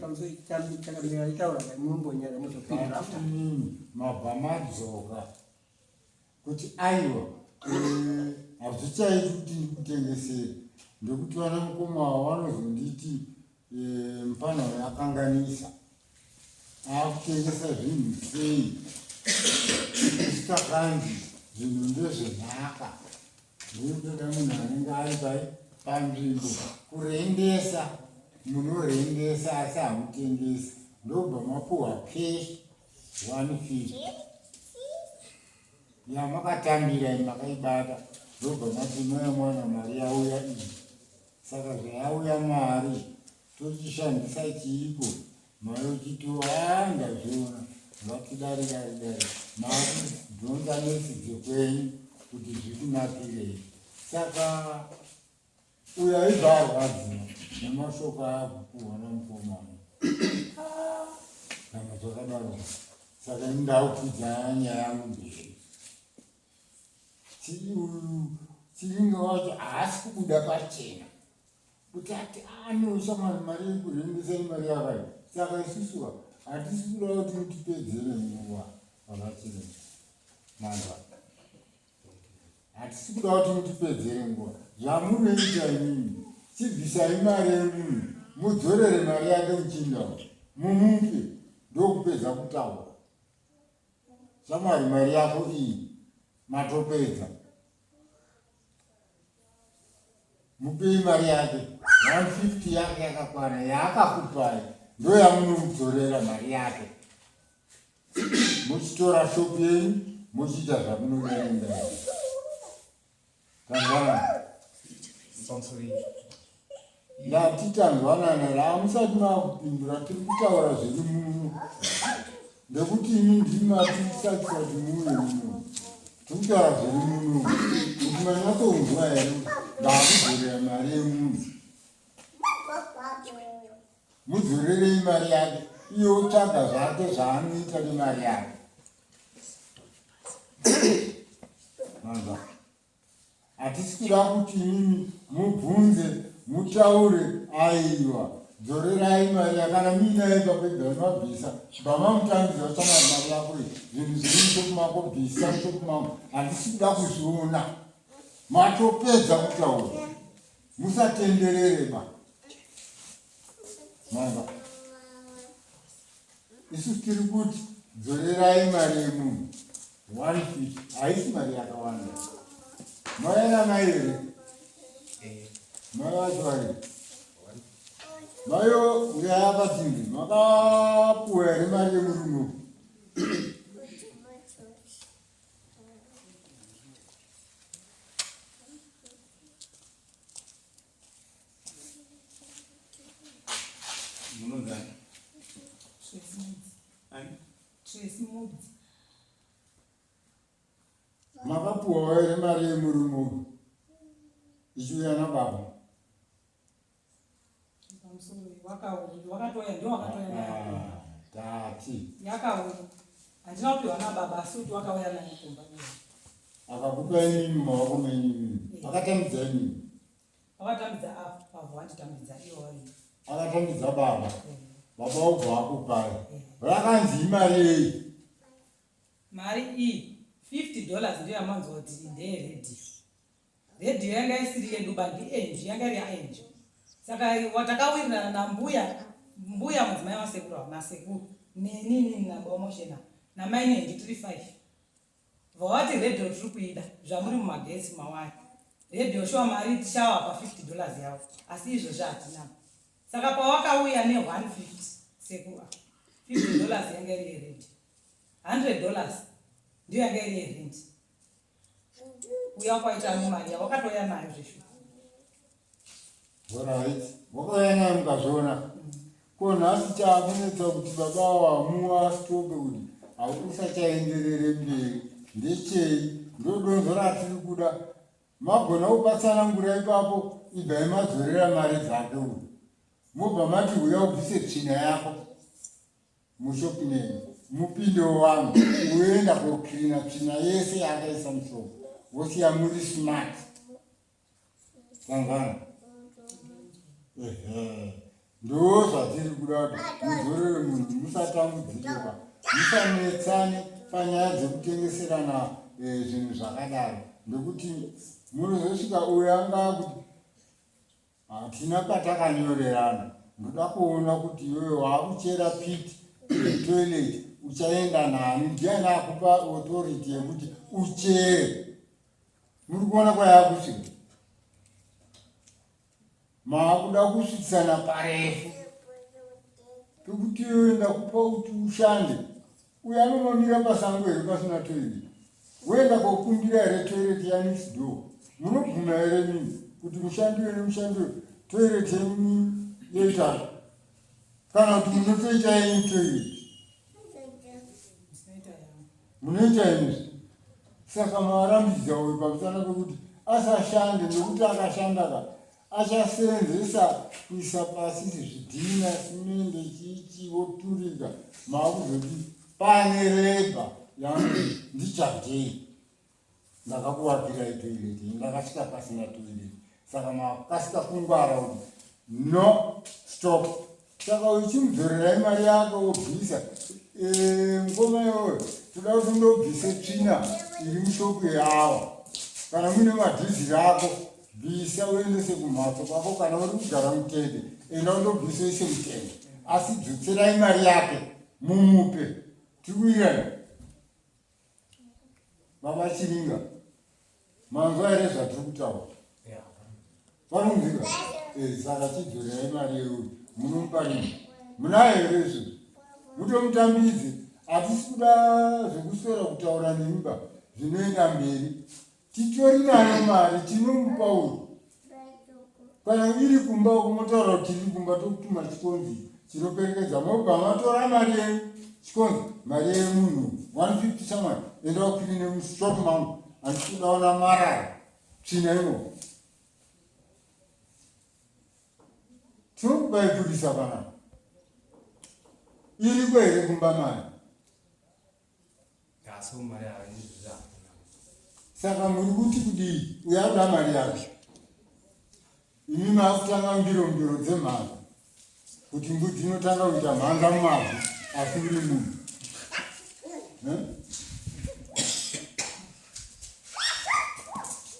Pamusoro chakamira itaura munombonyara muzopindura after. Inini mabva madzoka kuti aiwa eh, hazvichaiti kuti ndikutengesere ndekuti vana mukoma ava vanozonditi eh, mufana uyu akanganisa akutengesa zvinhu sei isitakanzi zvinhu ndezvenhaka ndinotoda munhu anenge ari pai panzvimbo kurendesa munorendesa asi hamutengesi ndobva mapuhwa cash 150 yamakatambira makaibata ndobva mati mai mwana mari yauya iyi saka zvayauya mari tochishandisa chiiko mai uchiti haa ndazviona ngatidari dari dari maakudhonza nesi dzekwenyu kuti zvikunakirei saka uyo aibva arwadziwa nemashoko aakupuhwa namukomana kana zvakadaro saka ini ndakukwidza nyaya yangu mberi chiringa wacho haasi kubuda pachena kuti ati anoisa mari mari yekurendesa imari yakai saka isusu hatisi kuda kuti mutipedzere nguva vakachiringa manzwa hatisi kuda kuti mutipedzere nguva zvamunoita imimi chibvisai mari yemunhu mudzorere mari yake muchinda mumupe ndokupedza kutaura shamwari mari yako iyi matopedza mupei mari yake 150 yake yakakwana yaakakupai ndoyamunomudzorera mari yake muchitora shopu yenyu muchiita zvamunoda nemberi tanzwanana ndati tanzwanana raamusati makupindura tiri kutaura zviri muno ndekuti imi ndimi matisakisa kuti muuye muno tiri kutaura zviri muno kuti manyatsonzwa here ndakudzorera mari yemunhu mudzorerei mari yake iye otsvaga zvake zvaanoita nemari yake manzwa hatisi kuda kuti imimi mubvunze mutaure aiwa dzorerai mari yakana muinaye papedza mabvisa bvamamutangidza kutsvanga mari yako iyi zvinhu zviri mushopu mako bvisa mushopu mangu handisi kuda kuzviona matopedza kutaura musatenderere ba manga isu tiri kuti dzorerai mari yemunhu 150 haisi mari yakawanda maena mai here mai vacho vari mayo uyaya pasimbi makapuwa here mari yemurume Munonzani? Tracy Mudzi. Makapuwa here mari yemurume uyu ichiuya nababa? Pamusoro wakauya wakatouya ndiwo wakatouya nayo. Ah, Tati Yakauya. Handina kupiwa nababa asi kuti wakauya nayo kumba. akakupa imimi mumaoko menyu imimi akatambidza imimi Wakatambidza apo pavhu wanditambidza iwo waviri. Akatambidza baba. Baba obva akupai. Rakanzi imari yei? Mari iyi 50 dollars ndiyo yamanzwa kuti ndeye radio. Radio yanga isiri yedu ba ndiEnji yanga iri yaEnji. Saka watakawirirana nambuya mbuya mudzimai wasekuru ava nasekuru neni inini nababa Moshena namai Nenji tiri 5. Vawati radio tiri kuida zvamuri mumagetsi mawaya radio shuwa mari tichawapa 50 dollars yavo asi izvozvi hatina saka pawakauya ne 150 sekuru 50 dollars yanga iri yeredio 100 dollars ndiyo yanga iri yerent uya kwaita mari yawakatouya nayo zveshuwa Alright. Wakauya naye mukazviona. Ko nhasi chaakunetsa kuti baba awa muwastope kuti Usachaenderere mberi ndechei? Ndodonzo ratiri kuda. Magona kupatsanangura ipapo, ibvai madzorera mari dzake uyu. Mobva mati huya ubvise tsvina yako mushop neni mupindewo vanhu uenda kokirina tsvina yese yaakaisa mushop wosiya muri smart. Tanzana. Ehe. Ndo zvatiri kuda kuti mudzorere munhu musatambudzike ba. Musanetsane panyaya dzekutengeserana eh, zvinhu zvakadaro nekuti munozosvika uyo anga akuti hatina patakanyorerana ndoda kuona kuti iwewe waakuchera pit toilet uchaenda nani ndiani akupa authority yekuti uchere muri kuona kwayakusvika maakuda kusvitsana parefu pekuti iwewe ndakupa kuti ushande uyo anonomira pasango here pasina toilet woenda kokumbira here toilet yanext door munobvuma here mini kuti mushandi uyo nemushandi uyo toilet yenyu yoita kana kuti munotoita yenyu toilet munoita yenyu saka mavarambidza uyu pamusana pekuti asashande nekuti akashanda ka achaseenzesa kuisa pasi zvidhina simende chichi voturika maakuzoti pane rebha yangu ndichadei ndakakuvakirai toilet ndakasvika pasina toilet saka makasika kungwara kuti no stop saka uchimudzorerai mari yake wobvisa eh, mukoma iwoyo toda kuti undobvise tsvina iri mushopu yeawa kana muine madhiziri ako bvisa uendese kumhatso kwako kana uri kugara mutende enda undobvisa uise mutende asi dzotserai mari yake mumupe tikuwirirana Baba Chiringa, manzwa here zvatiri kutaura? Vanonzwika? Eh, saka chidzorerai mari yeuyu munomupa rini? Munayo here izvo? Mutomutambidze. Hatisi kuda zvekuswera kutaura nemi ba zvinoenda mberi. Titori nayo mari tinomupa uyu. Kana iri kumba uko motaura kuti tiri kumba tokutuma chikonzi chinoperekedza mobva matora mari yenyu chikonzi mari yemunhu 150 shamwari enda ukwirine mushop mangu handisi kudaona marara tsvina imo tinokubaipurisa panapa iriko here kumba mari Saka muri kuti kudii? Uyo anoda mari yake. Imi maakutanga mbiro mbiro dzemhanza kuti mbudzi inotanga kuita mhanza mumavhu asi uri munhu. Eh?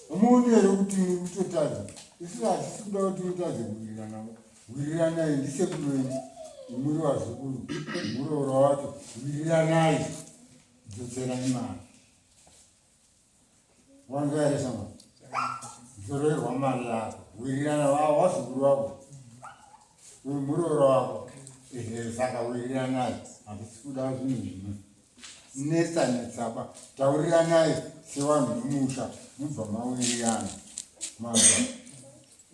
Hamuoni here kuti muri kutotadza? Isu hatisi kuda kuti mutadze kuwirirana. Wiriranai ndisekuru wenyu muri vazukuru muroora wacho wiriranai dzoserai mari wanzwa here sama dzorerwa mari yako wirirana wazukuru wako uyu muroora wako ehe saka wiriranai handisi kuda zvinhu zvino netsa netsaba tauriranai sevanhu vemusha mubva mawirirana manzwa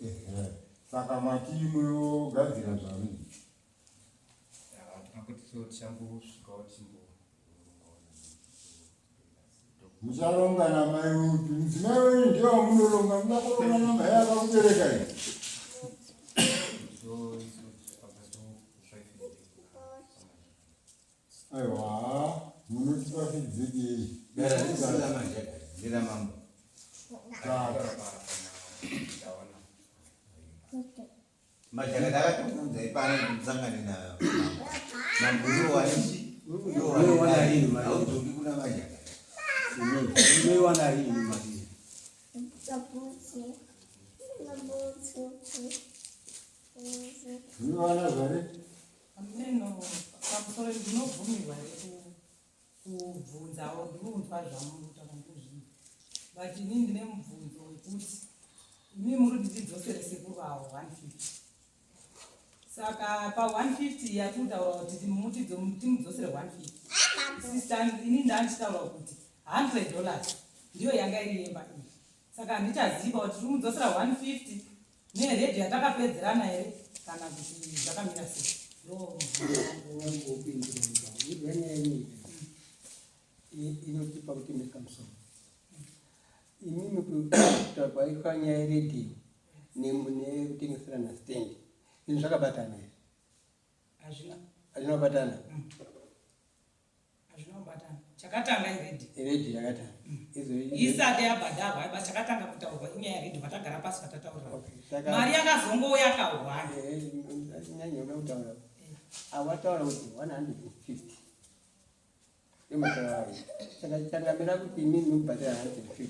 ehe Saka mati munogadzira zvavi? Mucharonga namai upi? Mudzimai wenyu ndiye wamunoronga, muda kuronga namai akakubereka here? Aiwa, munotipa feedback yei? Dara risina manje, ndera mambo. Majaka ndakatokuudza ipano kuti musangane na mambo. Mambo ndiwo wanichi, ndiwo Unoiwana rini mari? Haudzoki kuna majaka. Unoiwana rini mari? Unoiwana zvare? Hameno pamusoro ndinobvumirwa here kubvunzawo ndinonzwa zvamuri kutaura ndozvii but ini ndine mubvunzo wekuti imi muri kuti tidzosere sekuru avo 150 saka pa 150 yatiri kutaura kuti timudzosere 150 sister ini ndandichitaura kuti 100 dollars ndiyo yanga iri yemba iyi saka handichaziva kuti tirimudzosera 150 Neredhi yatakapedzerana here kana kuti zvakamira sei? Inotipa kutemesa musoro. Imimi kutaura kwaitwa nyaya yeredhiyo nekutengeserana stand, zvinhu zvakabatana here? Hazvina. Hazvina kubatana? Hazvina kubatana. Chakatanga iredhiyo. Iredhiyo yakatanga. Isati yabhadharwa ba chakatanga kutaurwa inyaya yeredhiyo vatagara pasi vatataurira. Mari yakazongouya kahwani. Nyanya uda kutaura. Awataura kuti 150. Ndomataura ayo. Saka changamira kuti imimi mubhadhara 150.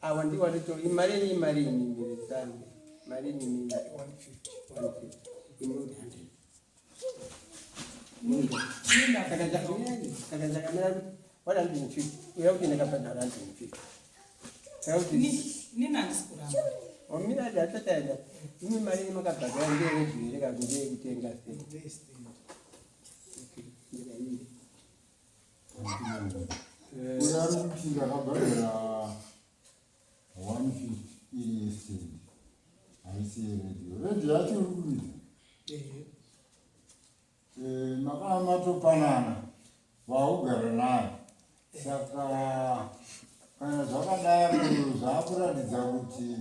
Awa ndiwo watoto imari yenyu imari yenyu mirizani. Mari yenyu imimi 150. 150. Imi 100. Saka chakamira kuti 150. Uya kuti ndakabhadhara 150. Saka kuti Nini handisi kuramba. Wamira ati atataenda. Imi mari yenyu makabhadhara ndeye here kana kuti ndeye kutenga stand? Ndeye stand. Uyo ari kuti ndakabhadhara 150 iri yestand haisi yeredhiyo. Redhiyo yacho iri kuridza. Eh, makava matopanana waugara nayo saka kana zvakadaro zvakuratidza kuti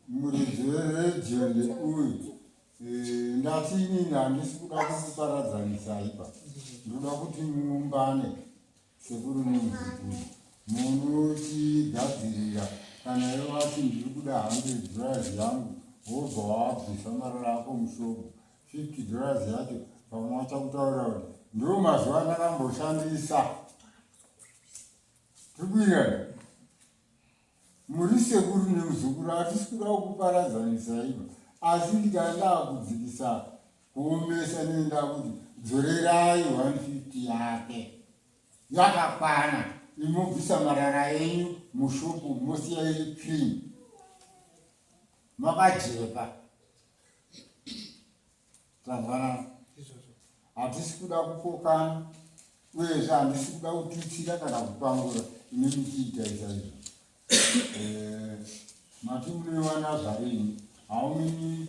muridzi weredhiyo ndeuyu. Eh, ndati inini handisi kuda kukuparadzanisai pa ndoda kuti muumbane sekuru nemuzukuru munochigadzirira kana iwe wati ndiri kuda 100 dollars yangu wobva wabvisa marara ako mushopu 50 dollars yacho pamwe wachakutaurira kuti ndiwo mazuva andakamboshandisa tiri kuirana Muri sekuru nemuzukuru hatisi kuda kukuparadzanisaiba asi ndikanga ndakudzikisa kuomesa nenda kuti dzorerai 150 yake yakakwana imobvisa marara enyu mushopu mosiya iri clean makajeka. Tanzwanana. Hatisi kuda kupokana uyezve handisi kuda kututsira kana kupangura imi muchiita isaizvo. Eh, mati munoiwana zvarini? How many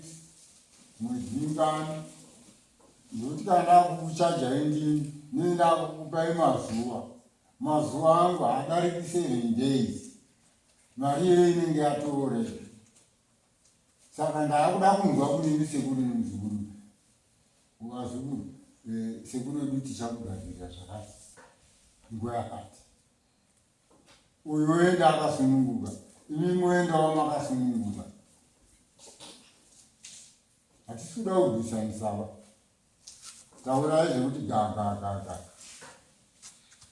mwedzi mingani? Ndokuti kana ndakukuchajai ndini ndini ndakukupai mazuva. Mazuva angu haadariki 7 days. Mari iyoyo inenge yatoorera. Saka ndaakuda kunzwa kunini sekuru nemuzukuru. Vazukuru, eh, sekuru wedu tichakugadzirira zvakati nguva yakati. Uyu oenda akasununguka, imi moendawo makasununguka. Hatisi kuda kurwisanisaba. Taurai zvekuti gagagaga.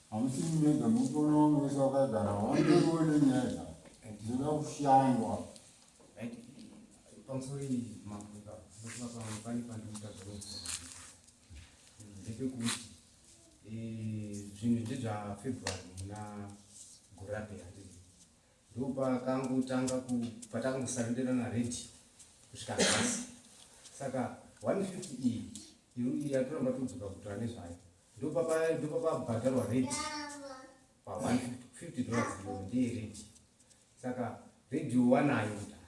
Hamusi mega mukuona wangu wese wakagara wandiwo nenyaya dzavo. Ndinoda kushandwa. Right. Pamusoro iyi mambo ipapo. Ndokuva pamwe pane pandinoita zvinobvunza. Ndepekuti eh, zvinhu ndezvaFebruary muna gore rapera handiti. Ndopakangotanga ku patakangosarendera ready kusvika nhasi. Saka 150 iyi iri yatoramba todzoka kutaura nezvayo. Ndopapabhadharwa ready pa 150 dollars iyo ndeye ready. Saka radio wanayo kudhara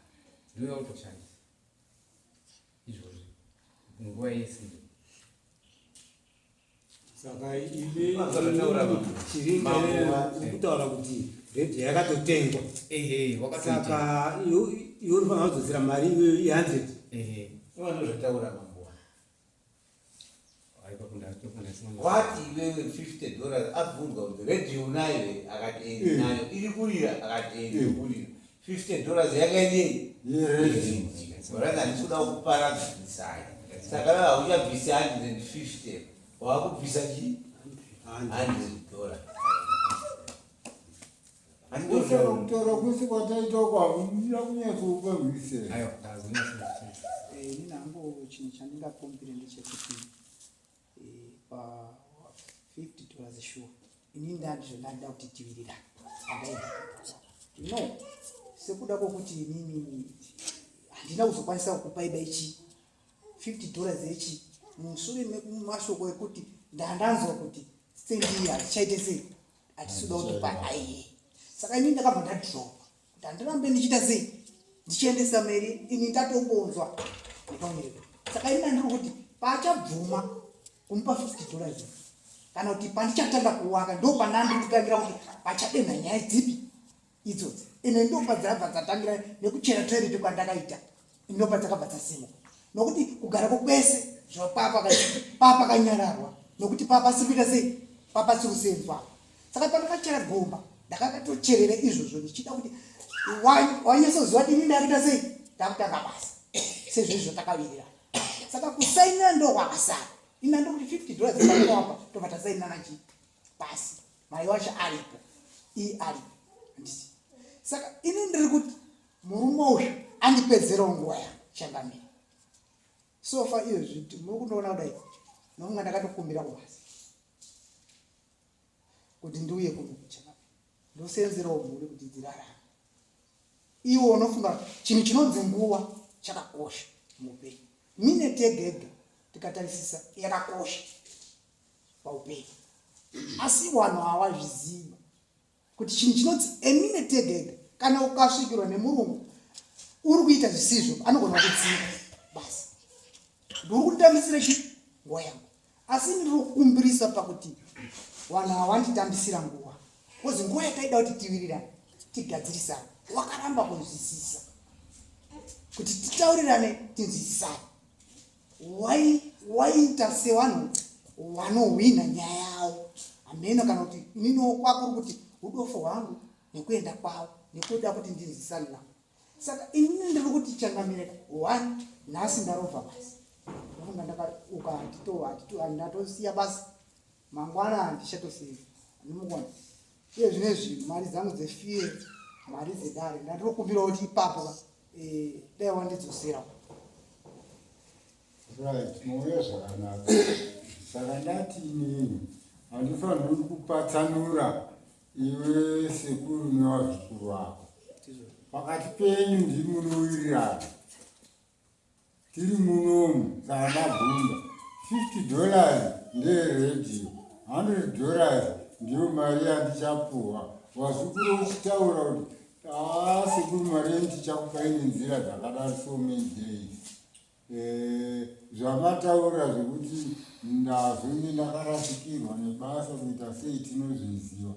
ndiyo yautoshandisa izvozvi nguva yese iyo. Saka imi Chirinda kutaura kuti redhiyo yakatotengwa. Ehe, wakatoitenga. Saka iwe unofanira kudzosera mari iyoyo i100. Ehe. Vanozvitaura mambo. Aiwa kundatoka ndasina. Wati iwewe 50 dollars abvunzwa kuti radio unayo here akati eh ndinayo iri kurira akati eh ndiri kurira 50 dollars yakaidei Yeredio. Brother handisi kuda kukuparadzanisai saka iwe hauchabvisi 150 wakubvisa chii 100 dollars Osaka kutaura kwese kwataita uko hakuna kunyatsokupa hwisera. Aiwa ndazonyatso. Eh, inini hangu chinhu chandingakumbire ndechekuti eh, pa 50 dollars sure inini ndandizvo ndandida kuti tiwirirane andaida no sekuda kwokuti inini handina kuzokwanisa kukupai baichi 50 dollars yechi mushure memashoko ekuti ndandanzwa kuti stendi iyi hatichaite sei hatisi kuda kuti pa aiye saka inini ndakabva ndadropa kuti handirambe ndichiita sei ndichiendesa meri ini ndatombonzwa nekaonero saka ini ndandiri kuti paachabvuma kumupa 50 dollars. Kana kuti pandichatanga kuwaka ndo panandiri kutangira kuti pachadenha nyaya dzipi idzodzi. Ende ndo padzabva dzatangira nekuchera toilet kwandakaita, ndo padzakabva dzasimuka. Nokuti kugarako kwese zvapapakanyararwa nokuti papasiri kuita sei, papasiri kusenzwa. Saka pandakachera gomba ndakakatocherera izvozvo ndichida kuti wanyatsoziva kuti ini ndakuita sei, ndakutanga basa sezvo takawirirana. Saka kusainira ndo kwakasara. Ina ndokuti 50 dollars dzakawapa tobva tasainirana chii pasi, mari wacho aripo, iyi aripo, handiti? Saka ini ndiri kuti murume uyu andipedzerawo nguva yangu changamire. So far iyo zviti muri kundoona kudai nokunga ndakatokumbira kubasa kuti ndiuye kuno kuchangamire, ndosenzerawo mhuri kuti dzirarame. Iwe unofunga chinhu chinonzi nguva chakakosha muupenyu. Mineti yega yega tikatarisisa yakakosha paupenyu, asi vanhu hawazviziva kuti chinhu chinonzi emineti yega yega, kana ukasvikirwa nemurungu uri kuita zvisizvo, anogona kudzinga basa. Ndiri kutambisira chi nguva yangu, asi ndiri kukumbirisa pakuti vanhu havanditambisira nguva, bcause nguva yataida kuti tiwirirane tigadzirisane, wakaramba kunzwisisa kuti titaurirane tinzwisisane. Waita sevanhu vanohwina nyaya yavo hameno, kana kuti ininiwo kwakuri kuti udofo hwangu nekuenda kwavo nekuda kuti ndinzwisisane navo. Saka inini ndiri kuti changamire, one nhasi ndarovha basa, ndofunga ndakauka ndatosiya basa, mangwana handichatosiya. Andimukona iye zvinezvi mari dzangu dzefiye, mari dzedare, ndatinokumbira kuti ipapo ka dai wandidzosera. Right, mauya zvakanaka. Saka ndati inini handifaniri kupatsanura iwe sekuru nevazukuru vako. Pakati penyu ndimi munowirirana. Tiri munomu, saka ndabvunza. 50 dollars ndeyeredhiyo, 100 dollars ndiyo mari yandichapuhwa. Vazukuru uchitaura kuti aa sekuru mari yenyu tichakupai nenzira dzakadaro so many days. Zvamataura zvekuti ndazonge ndakarasikirwa nebasa kuita sei tinozviziva,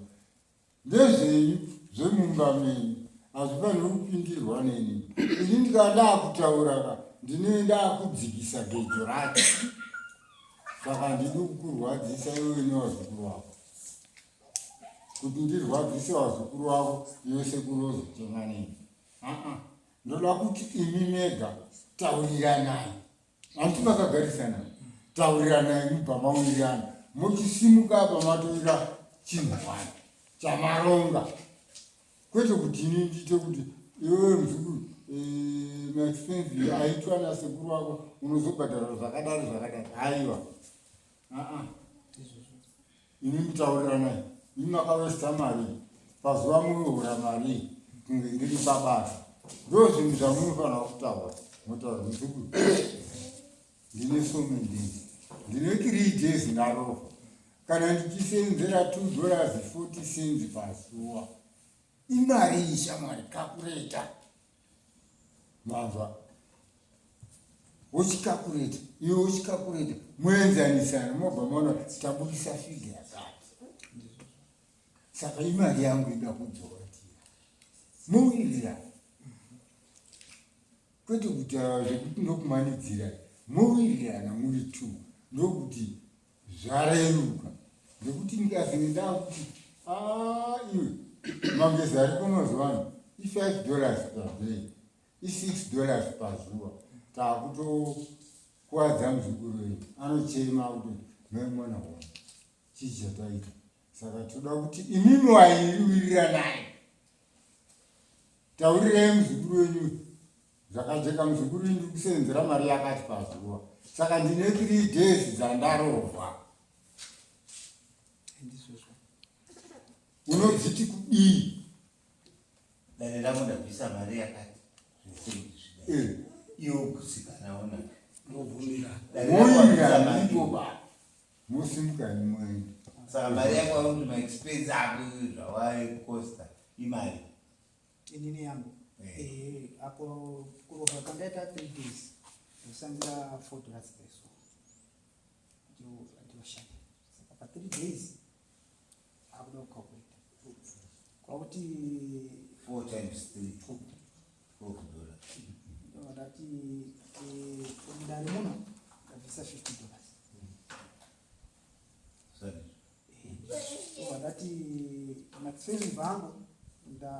ndezvenyu zvemumba menyu, hazvifaniri kupindirwa neni. Ini ndikava ndakutaura ka ndinenge ndakudzikisa gejo racho, saka handidi kukurwadzisa iwewe nevazukuru vako. Kuti ndirwadzise vazukuru vako iwe sekuru wozochema neni, aa ndoda kuti imi mega tauriranai, handiti makagarisana, tauriranai mubva mawirirana, mochisimuka apa matoira chinhu wani chamaronga, kwete kuti ini ndiite kuti iwewe muzukuru maexpense aitwa nasekuru wako unozobhadhara zvakadari zvakadari. Haiwa, aa imi mutauriranai, imi makawesta mari pazuva, munohura mari kunge ndiri pabasa. Ndo zvinhu zvamunofanira kutaura. Motaura, muzukuru, ndine so many days, ndine 3 days ndarofa, kana ndichisenzera 2 dollars 40 cents pazuva, imari iyi shamwari, kakureta manzwa, wochikakureta iwe wochikakureta, muenzanisana, mobva maona tabudisa figure yakati, saka imari yangu ida kudzora. Muwirirana, kwete kutaura zvekuti ndokumanidzira. Mowirirana muri two, ndokuti zvareruka, nekuti ndikazenge ndakuti aa iwe mangezi ariko mazuva ano i5 dollars per day, i6 dollars pazuva, takutokuwadza muzukuru wenyu, anochema kutoti mai mwana wangu, chii chataita? Saka toda kuti imimi wairi wiriranai, taurirai muzukuru wenyu zvakajeka, muzukuru ndiri kusenzera mari yakati pazuva, saka ndine 3 days dzandarovha, unodziti kudii? Dare rangu ndabvisa mari yakati zvese kuti zvidai, iwe ugutsikana ona. Mobvumira. Mowirirana ipo ba mosimuka muende. Saka mari yako yakuti maexpense ako zvawaikosta imari Inini yangu apo kurovha kwandaita 3 days ndosangira 4 dollars per so ndinoshanda. Saka Pa 3 days akuda kucalculate kwakuti 4 times 3 12 dollars. Ndati mudare muno ndabvisa 50 dollars. Sorry. So ndati maexpensive angu, nda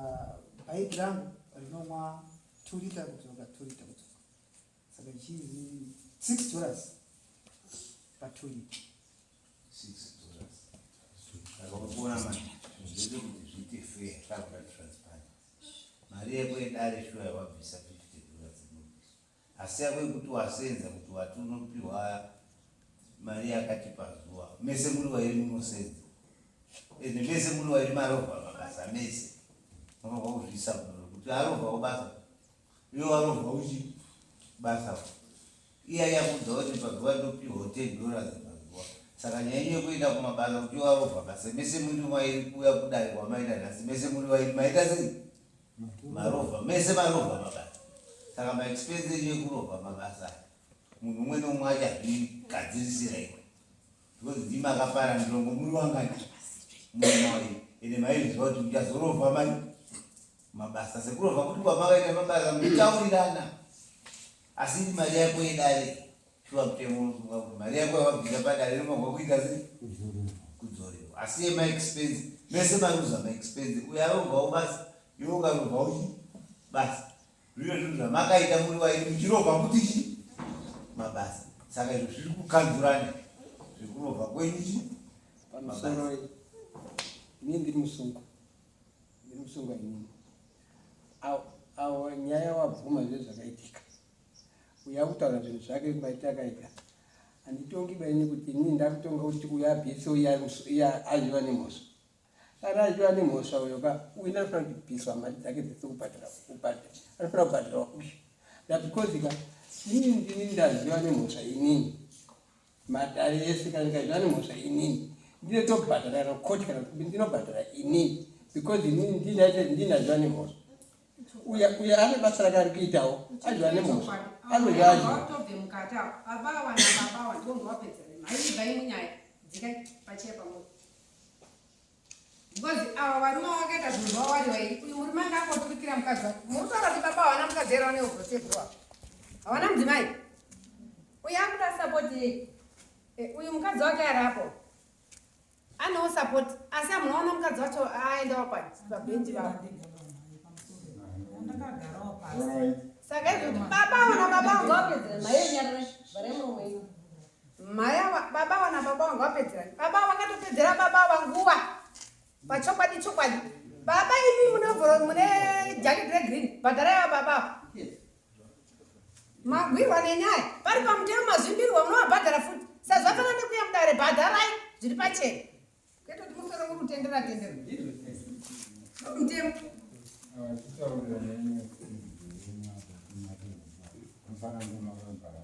bhaiki rangu rinomwa 2 liter kudzoka, 2 liter kudzoka, saka ichizi 6 dollars pa 2 liter. 6 dollars. Saka ukuona manje zvese kuti zviite fair, takuda transparent. Mari yako yedare shuwa yawabvisa 50 dollars inobviswa, asi yako yekuti wasenza, kuti wati unopiwa mari yakati pazuva, mese muri vairi munosenza, ende mese muri vairi marovha mabasa mese, munofa kuzviisa kudoro kuti arovhawo basa, iwe warovha uchi basa, iya yakudza kuti pazuva ndopiwa 10 dollars pazuva. Saka nyaya yenyu yekuenda kumabasa kuti warovha basa mese muri vairi, kuuya kudare kwamaita nhasi mese muri vairi, maita sei? Marovha mese, marovha mabasa. Saka maexpense enyu ekurovha mabasa aya, munhu umwe neumwe achazvigadzirisira iwe, because ndimi akapara ndilongo, muri wangani? Muri mawiri, ende maizviziva kuti muchazorovha mai mabasa sekurovha kuti kwamakaita mabasa muchitaurirana. Asi mari yako yedare shuwa, mutemo unosunga kuti mari yako yawabvisa padare inofanirwa kuita sei? Kudzorerwa. Asi yemaexpense mese maruza maexpense, uyo arovhawo basa, iwe ukarovhawo chi basa, zviro zvinhu zvamakaita muri vairi muchirovha kuti chi mabasa. Saka izvo zviri kukanzurana zvekurovha kwenyu chi. Pamusoro, inini ndiri musungwa, ndiri musungwa inini. Awo nyaya wabvuma zve zvakaitika, uya kutaura zvinhu zvake maita akaita, handitongi baini kuti inini ndakutonga kuti uya abvise, uya aziva nemhosva. Kana aziva nemhosva uyo ka, uyu anofanira kubviswa mari dzake dzese, kubhadhara, kubhadhara anofanira kubhadharwa uyu na, because ka inini ndini ndaziva nemhosva inini. Matare ese, kana ndikaziva nemhosva inini, ndinotobhadhara kana koti kana kuti ndinobhadhara inini, because inini ndinaziva nemhosva. Uya ane basa rake ari kuitawo, aziva nemhosva, anoziva aziva. Watobve mukati apo, babawa nababawa ndiwo ngawapedzera. Haibvai munyaya, dzikai pacheya pamwe, because ava varume vakaita zvinhu zvavo vari vairi. Uyu murume anga angoturikira mukadzi wake. Muri kutaura kuti baba havana mukadzi here? Vane uprotebro, havana mudzimai. Uyu akuda support yei? Uyu mukadzi wake ari apo, anewo support, asi amunoona mukadzi wacho aendawo pabhenji vavo. Ndakagarawo pasi. Saka izvo kuti baba wana baba wanga wapedzera maiyo, nyarare, vharai muromo wenyu. Maya baba wana baba wanga wapedzerani, baba vakatopedzera baba vanguva pachokwadi chokwadi. Baba imi mune mune jacket regreen, bhadharai baba ava. Magwirwa nenyaya pari pamutemo, mazvimbirwa, munovabhadhara futi. Sazvafanana nekuya mudare, bhadharai zviri pachena, kwete kuti musoro muri kutendera tendera mutemo. Titaurirane mufanira kunge makagara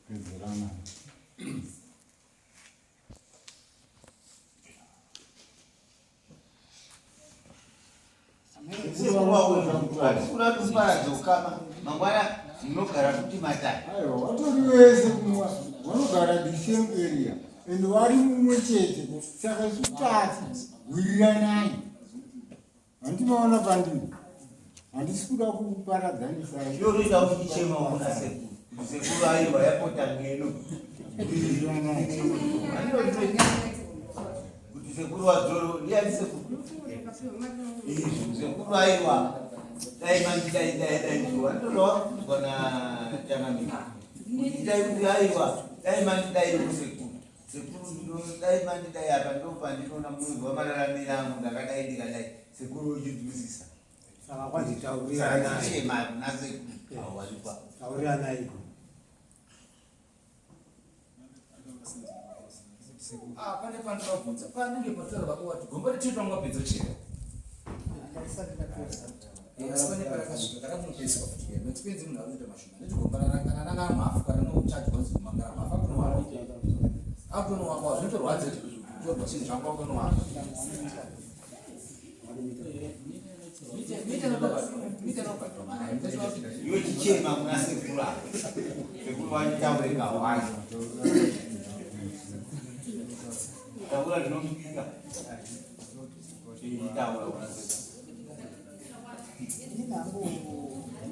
pedzerana. Hatisi kuda kuparadza ukama, mangwana munogara kuti matare. Aiwa, vatori vese kumwa vanogara the same area and vari mumwe chete, saka isu tati wiriranai. Handimaona pandiri, handisi kuda kuparadzanisai. Inotoita kuti tichema kuna sekuru kuti sekuru aiwa yapota ngeno. Wiriranai. Kuti sekuru wadzoro ndiani sekuru? Izvi sekuru aiwa, dai mandi dai dai dai zvo andinoda kuudzwa nachangamira kuti dai kuti aiwa dai mandi dai sekuru, sekuru dai mandi dai apa ndo pandinoona munhu wamararamiro angu, ndakadai ndikadai, sekuru uchinzwisisa. Saka kwanzi tauriranai. Chema kuna sekuru awanikwa. Tauriranai. Ah, pane pandinobvunza panenge pataura baba wati gomba retiri pangapedza chera, asi pane parakasvika rakakunopedziswa futi. Maexpense munhu akuita mashoma neti gomba kana ranga mhafu kana rinochajwa kunzi kumangara mhafu akunowana akutonowana, zvinotorwadza kutorwa chinhu changu akutonowana. Iwe chichema kuna sekuru apa, sekuru vachitaure kahwani. Inini hangu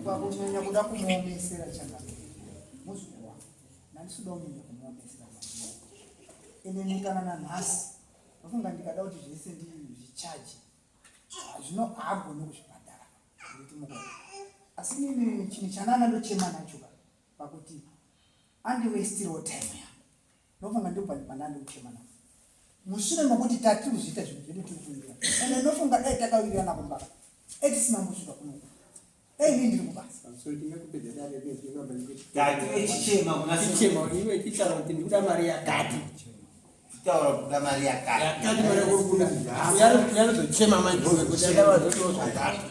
kwakunyanya kuda kumuomesera changamire muzukuru wangu nandisuda kunyanya kumuomesera ende nikana nanhasi ndofunga ndikada kuti zvese ndizvichaji zvino haagoni kuzvibhadhara nditi mukoma asi nini chinhu chanana ndochema nacho ka pakuti andiwestirawo time yangu ndofunga ndipo pandandi kuchema nacho mushure mekuti tati kuzviita zvinhu zvedu tiri kuwirirana ende ndofunga dai takawirirana kumba dai tisina kusvika kunoku dai ini ndiri kubasa. Tati vechichema kuna Chichema iwe chitaura kuti ndikuda mari yakati. Chitaura kuda mari yakati. Yakati mari yakuri kuda. Uyanozochema manje kuti ndavazotiwo zvakati.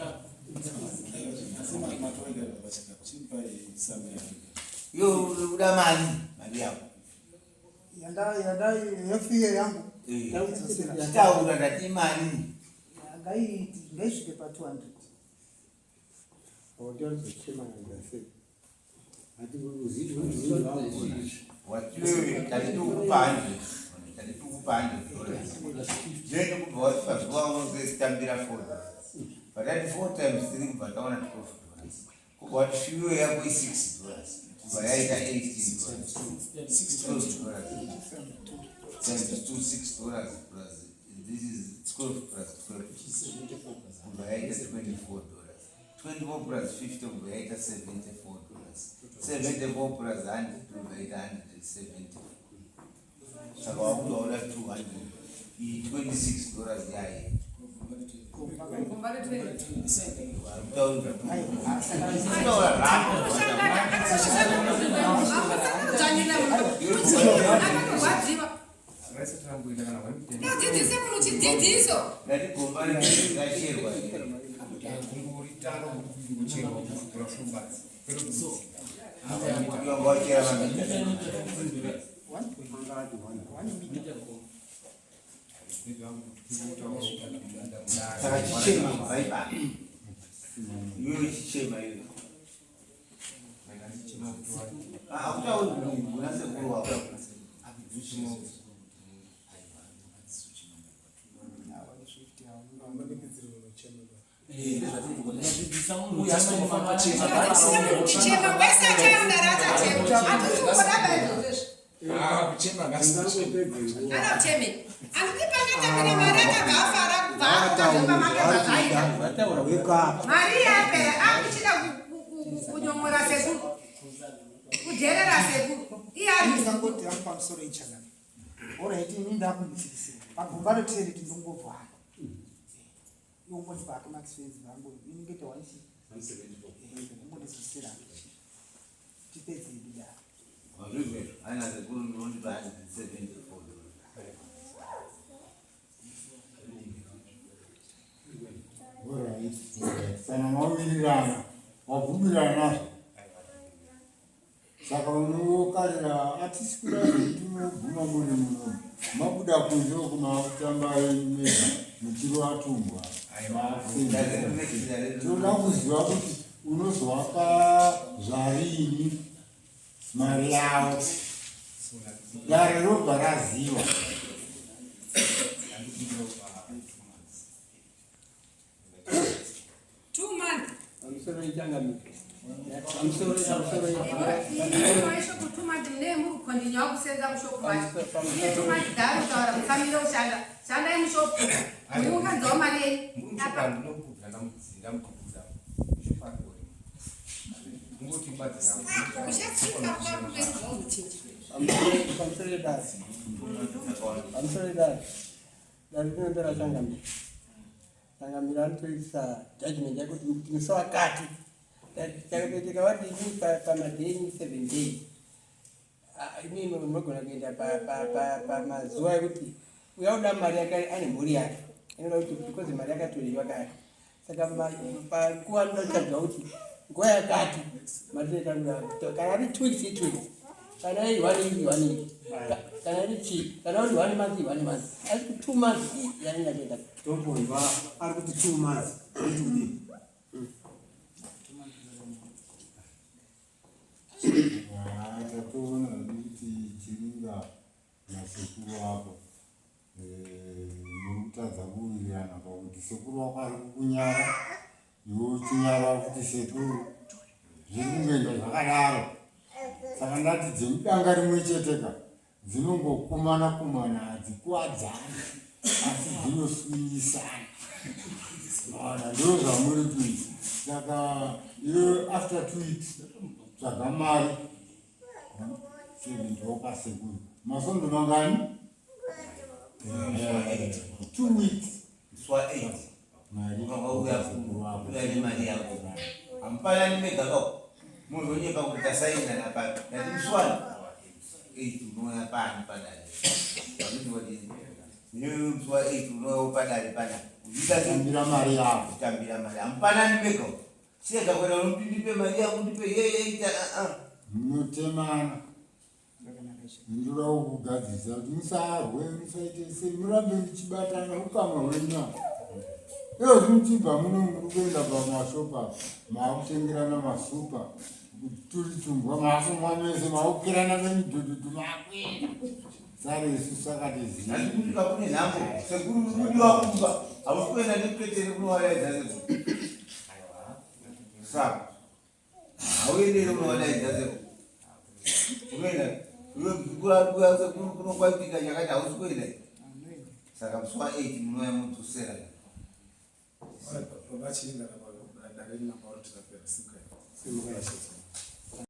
Iwe uri kuda mari, mari yako. Yanda yanda yefiye yangu ndaidzosera. Chitaura ndati mari. Ngaiti ngaisvike pa 200. Ndinozochema sei? Watiwewe tati tikupa 100. Tati tikupa $100. Zvinoita kubva wati pazuva unozotambira $4. Patati 4 times 3 kubva taona $12. Kubva wati fuel yako i$6. Kubva yaita $18. $12. Times 2 $6 plus this is 12 plus 12. Kubva yaita $24. 24 plus 50 kubva yaita $74. 74 plus 100 kubva yaita 174. Saka wakuti wakuda 200. Iyi $26 yaye. Gomba re20. Kutaura rako. Akatorwadziwa. Raisatiramboita kana one ten. Unodzidzise munhu chidzidziso. Ndati gomba racherwa. Kungoritanga kungocherwa kufukura shumbazi. Kwete kudzika. Wanga wachera mamita. Saka chichema kubva ipapo. Iwewe chichema iwe. Hakutauri kuna sekuru wako. Unodzidzise munhu kuchema wese achaenda achachema. Hatisi kungodaba izvozvo izvi. Ana ucheme. Handiti pangatambira mari akabva afara kubva akazomba make zvazvaita. Vataura weka. Mari yapera akuchida kunyomora sekuru. Kudherera sekuru. Iye ari Ndingangoti yangu pamusoro ichangamire. Alright, ini ndakumitsirisira. Pagomba retereti ndongobva. Iwongoti pake maxfans vangu inenge ta 1 ungondizosera. Tipedze hedu dare. Wazvizwa izvo? Ana sekuru ndinondipa $174. Alright, alright. Kana mawirirana, wabvumirana. Saka unokarira hatisi kuda kuti munoguma muri muno. Mabuda kunze uku maakutamba mega muchirova tumbwa. Tinoda kuziva kuti unozovapa zvarini mari yavo. Dare robva raziva. 2 months. Pamusoro ichangamire. Pamusoro pamusoro. Maisho ku 2 months mune muri kucontinue kusenza mushopu macho. Iye 2 months dzaari kutaura musamire kushanda. Shandai mushopu. Muunganidzawo mari yenyu. Apa Ndamukubvira ndamukubvira. Kungoti mbadzi ushatsika kwakupenga uchinja. Pamusoro edare. Pamusoro edare. Dare rinopera changamire. Changamire anotoisa judgment yake kuti musi wakati. Tikavati ini pamadheni 7 days. Inini munogona kuenda pamazuva ekuti uya uda mari yake ane mhuri yake. Inoda kuti because mari yakatorerwa kare. Saka panguva anoda kuti nguva yakati mari inoita kana ari 2 weeks i 2 weeks. Kana iri one week, one week. Kana iri chii, kana uri one month, one month. Asi 2 months yanyanya kuenda. Tombonzwa ari kuti 2 months kuti kudii? Tatoona kuti chiringa nasekuru ako. kutadza kuwirirana pakuti sekuru wako ari kukunyara iwe uchinyara kuti sekuru zviri kungoenda zvakadaro saka ndati dzemudanga rimwe chete ka dzinongokumana kumana hadzikuwadzani asi dzinoswinyisana ona ndo zvamuri kuita saka iwe after 2 weeks tsvaga mari seventy kwasekuru masondo mangani 2 weeks Musi wa 8 mari ukauya uya nemari yako hamupanani mega kako muzonyepa kuti tasaina napano ndati musi wani 8 unouya pani padare musi wa 8 unouya padare pana uchiita tambira mari yako kutambira mari hamupanani mega sega kuenda unomuti ndipe mari yako ndipe yeyeita munotemana ndoda kukugadzirisa kuti musarwe musaite sei murambe muchibatana ukama hwenyu apa iyo zvimuchibva muno muri kuenda pamashopa maakutengerana masupa turi tumbwa maakumwa mese maakukirana nemidhudhudhu maakuenda sare isu saka tizivi asi kusvika kune nhambo sekuru mudiwa kumba hausi kuenda nekuketere kunowadaidza sekuru saka hauendere kunowadaidza sekuru unoenda iwe sekuru kunokwaitika chakati hausi kuenda saka musi wa8 munouya mudzosera. Baba Chiringa, dare rina pauri tirapera simukai.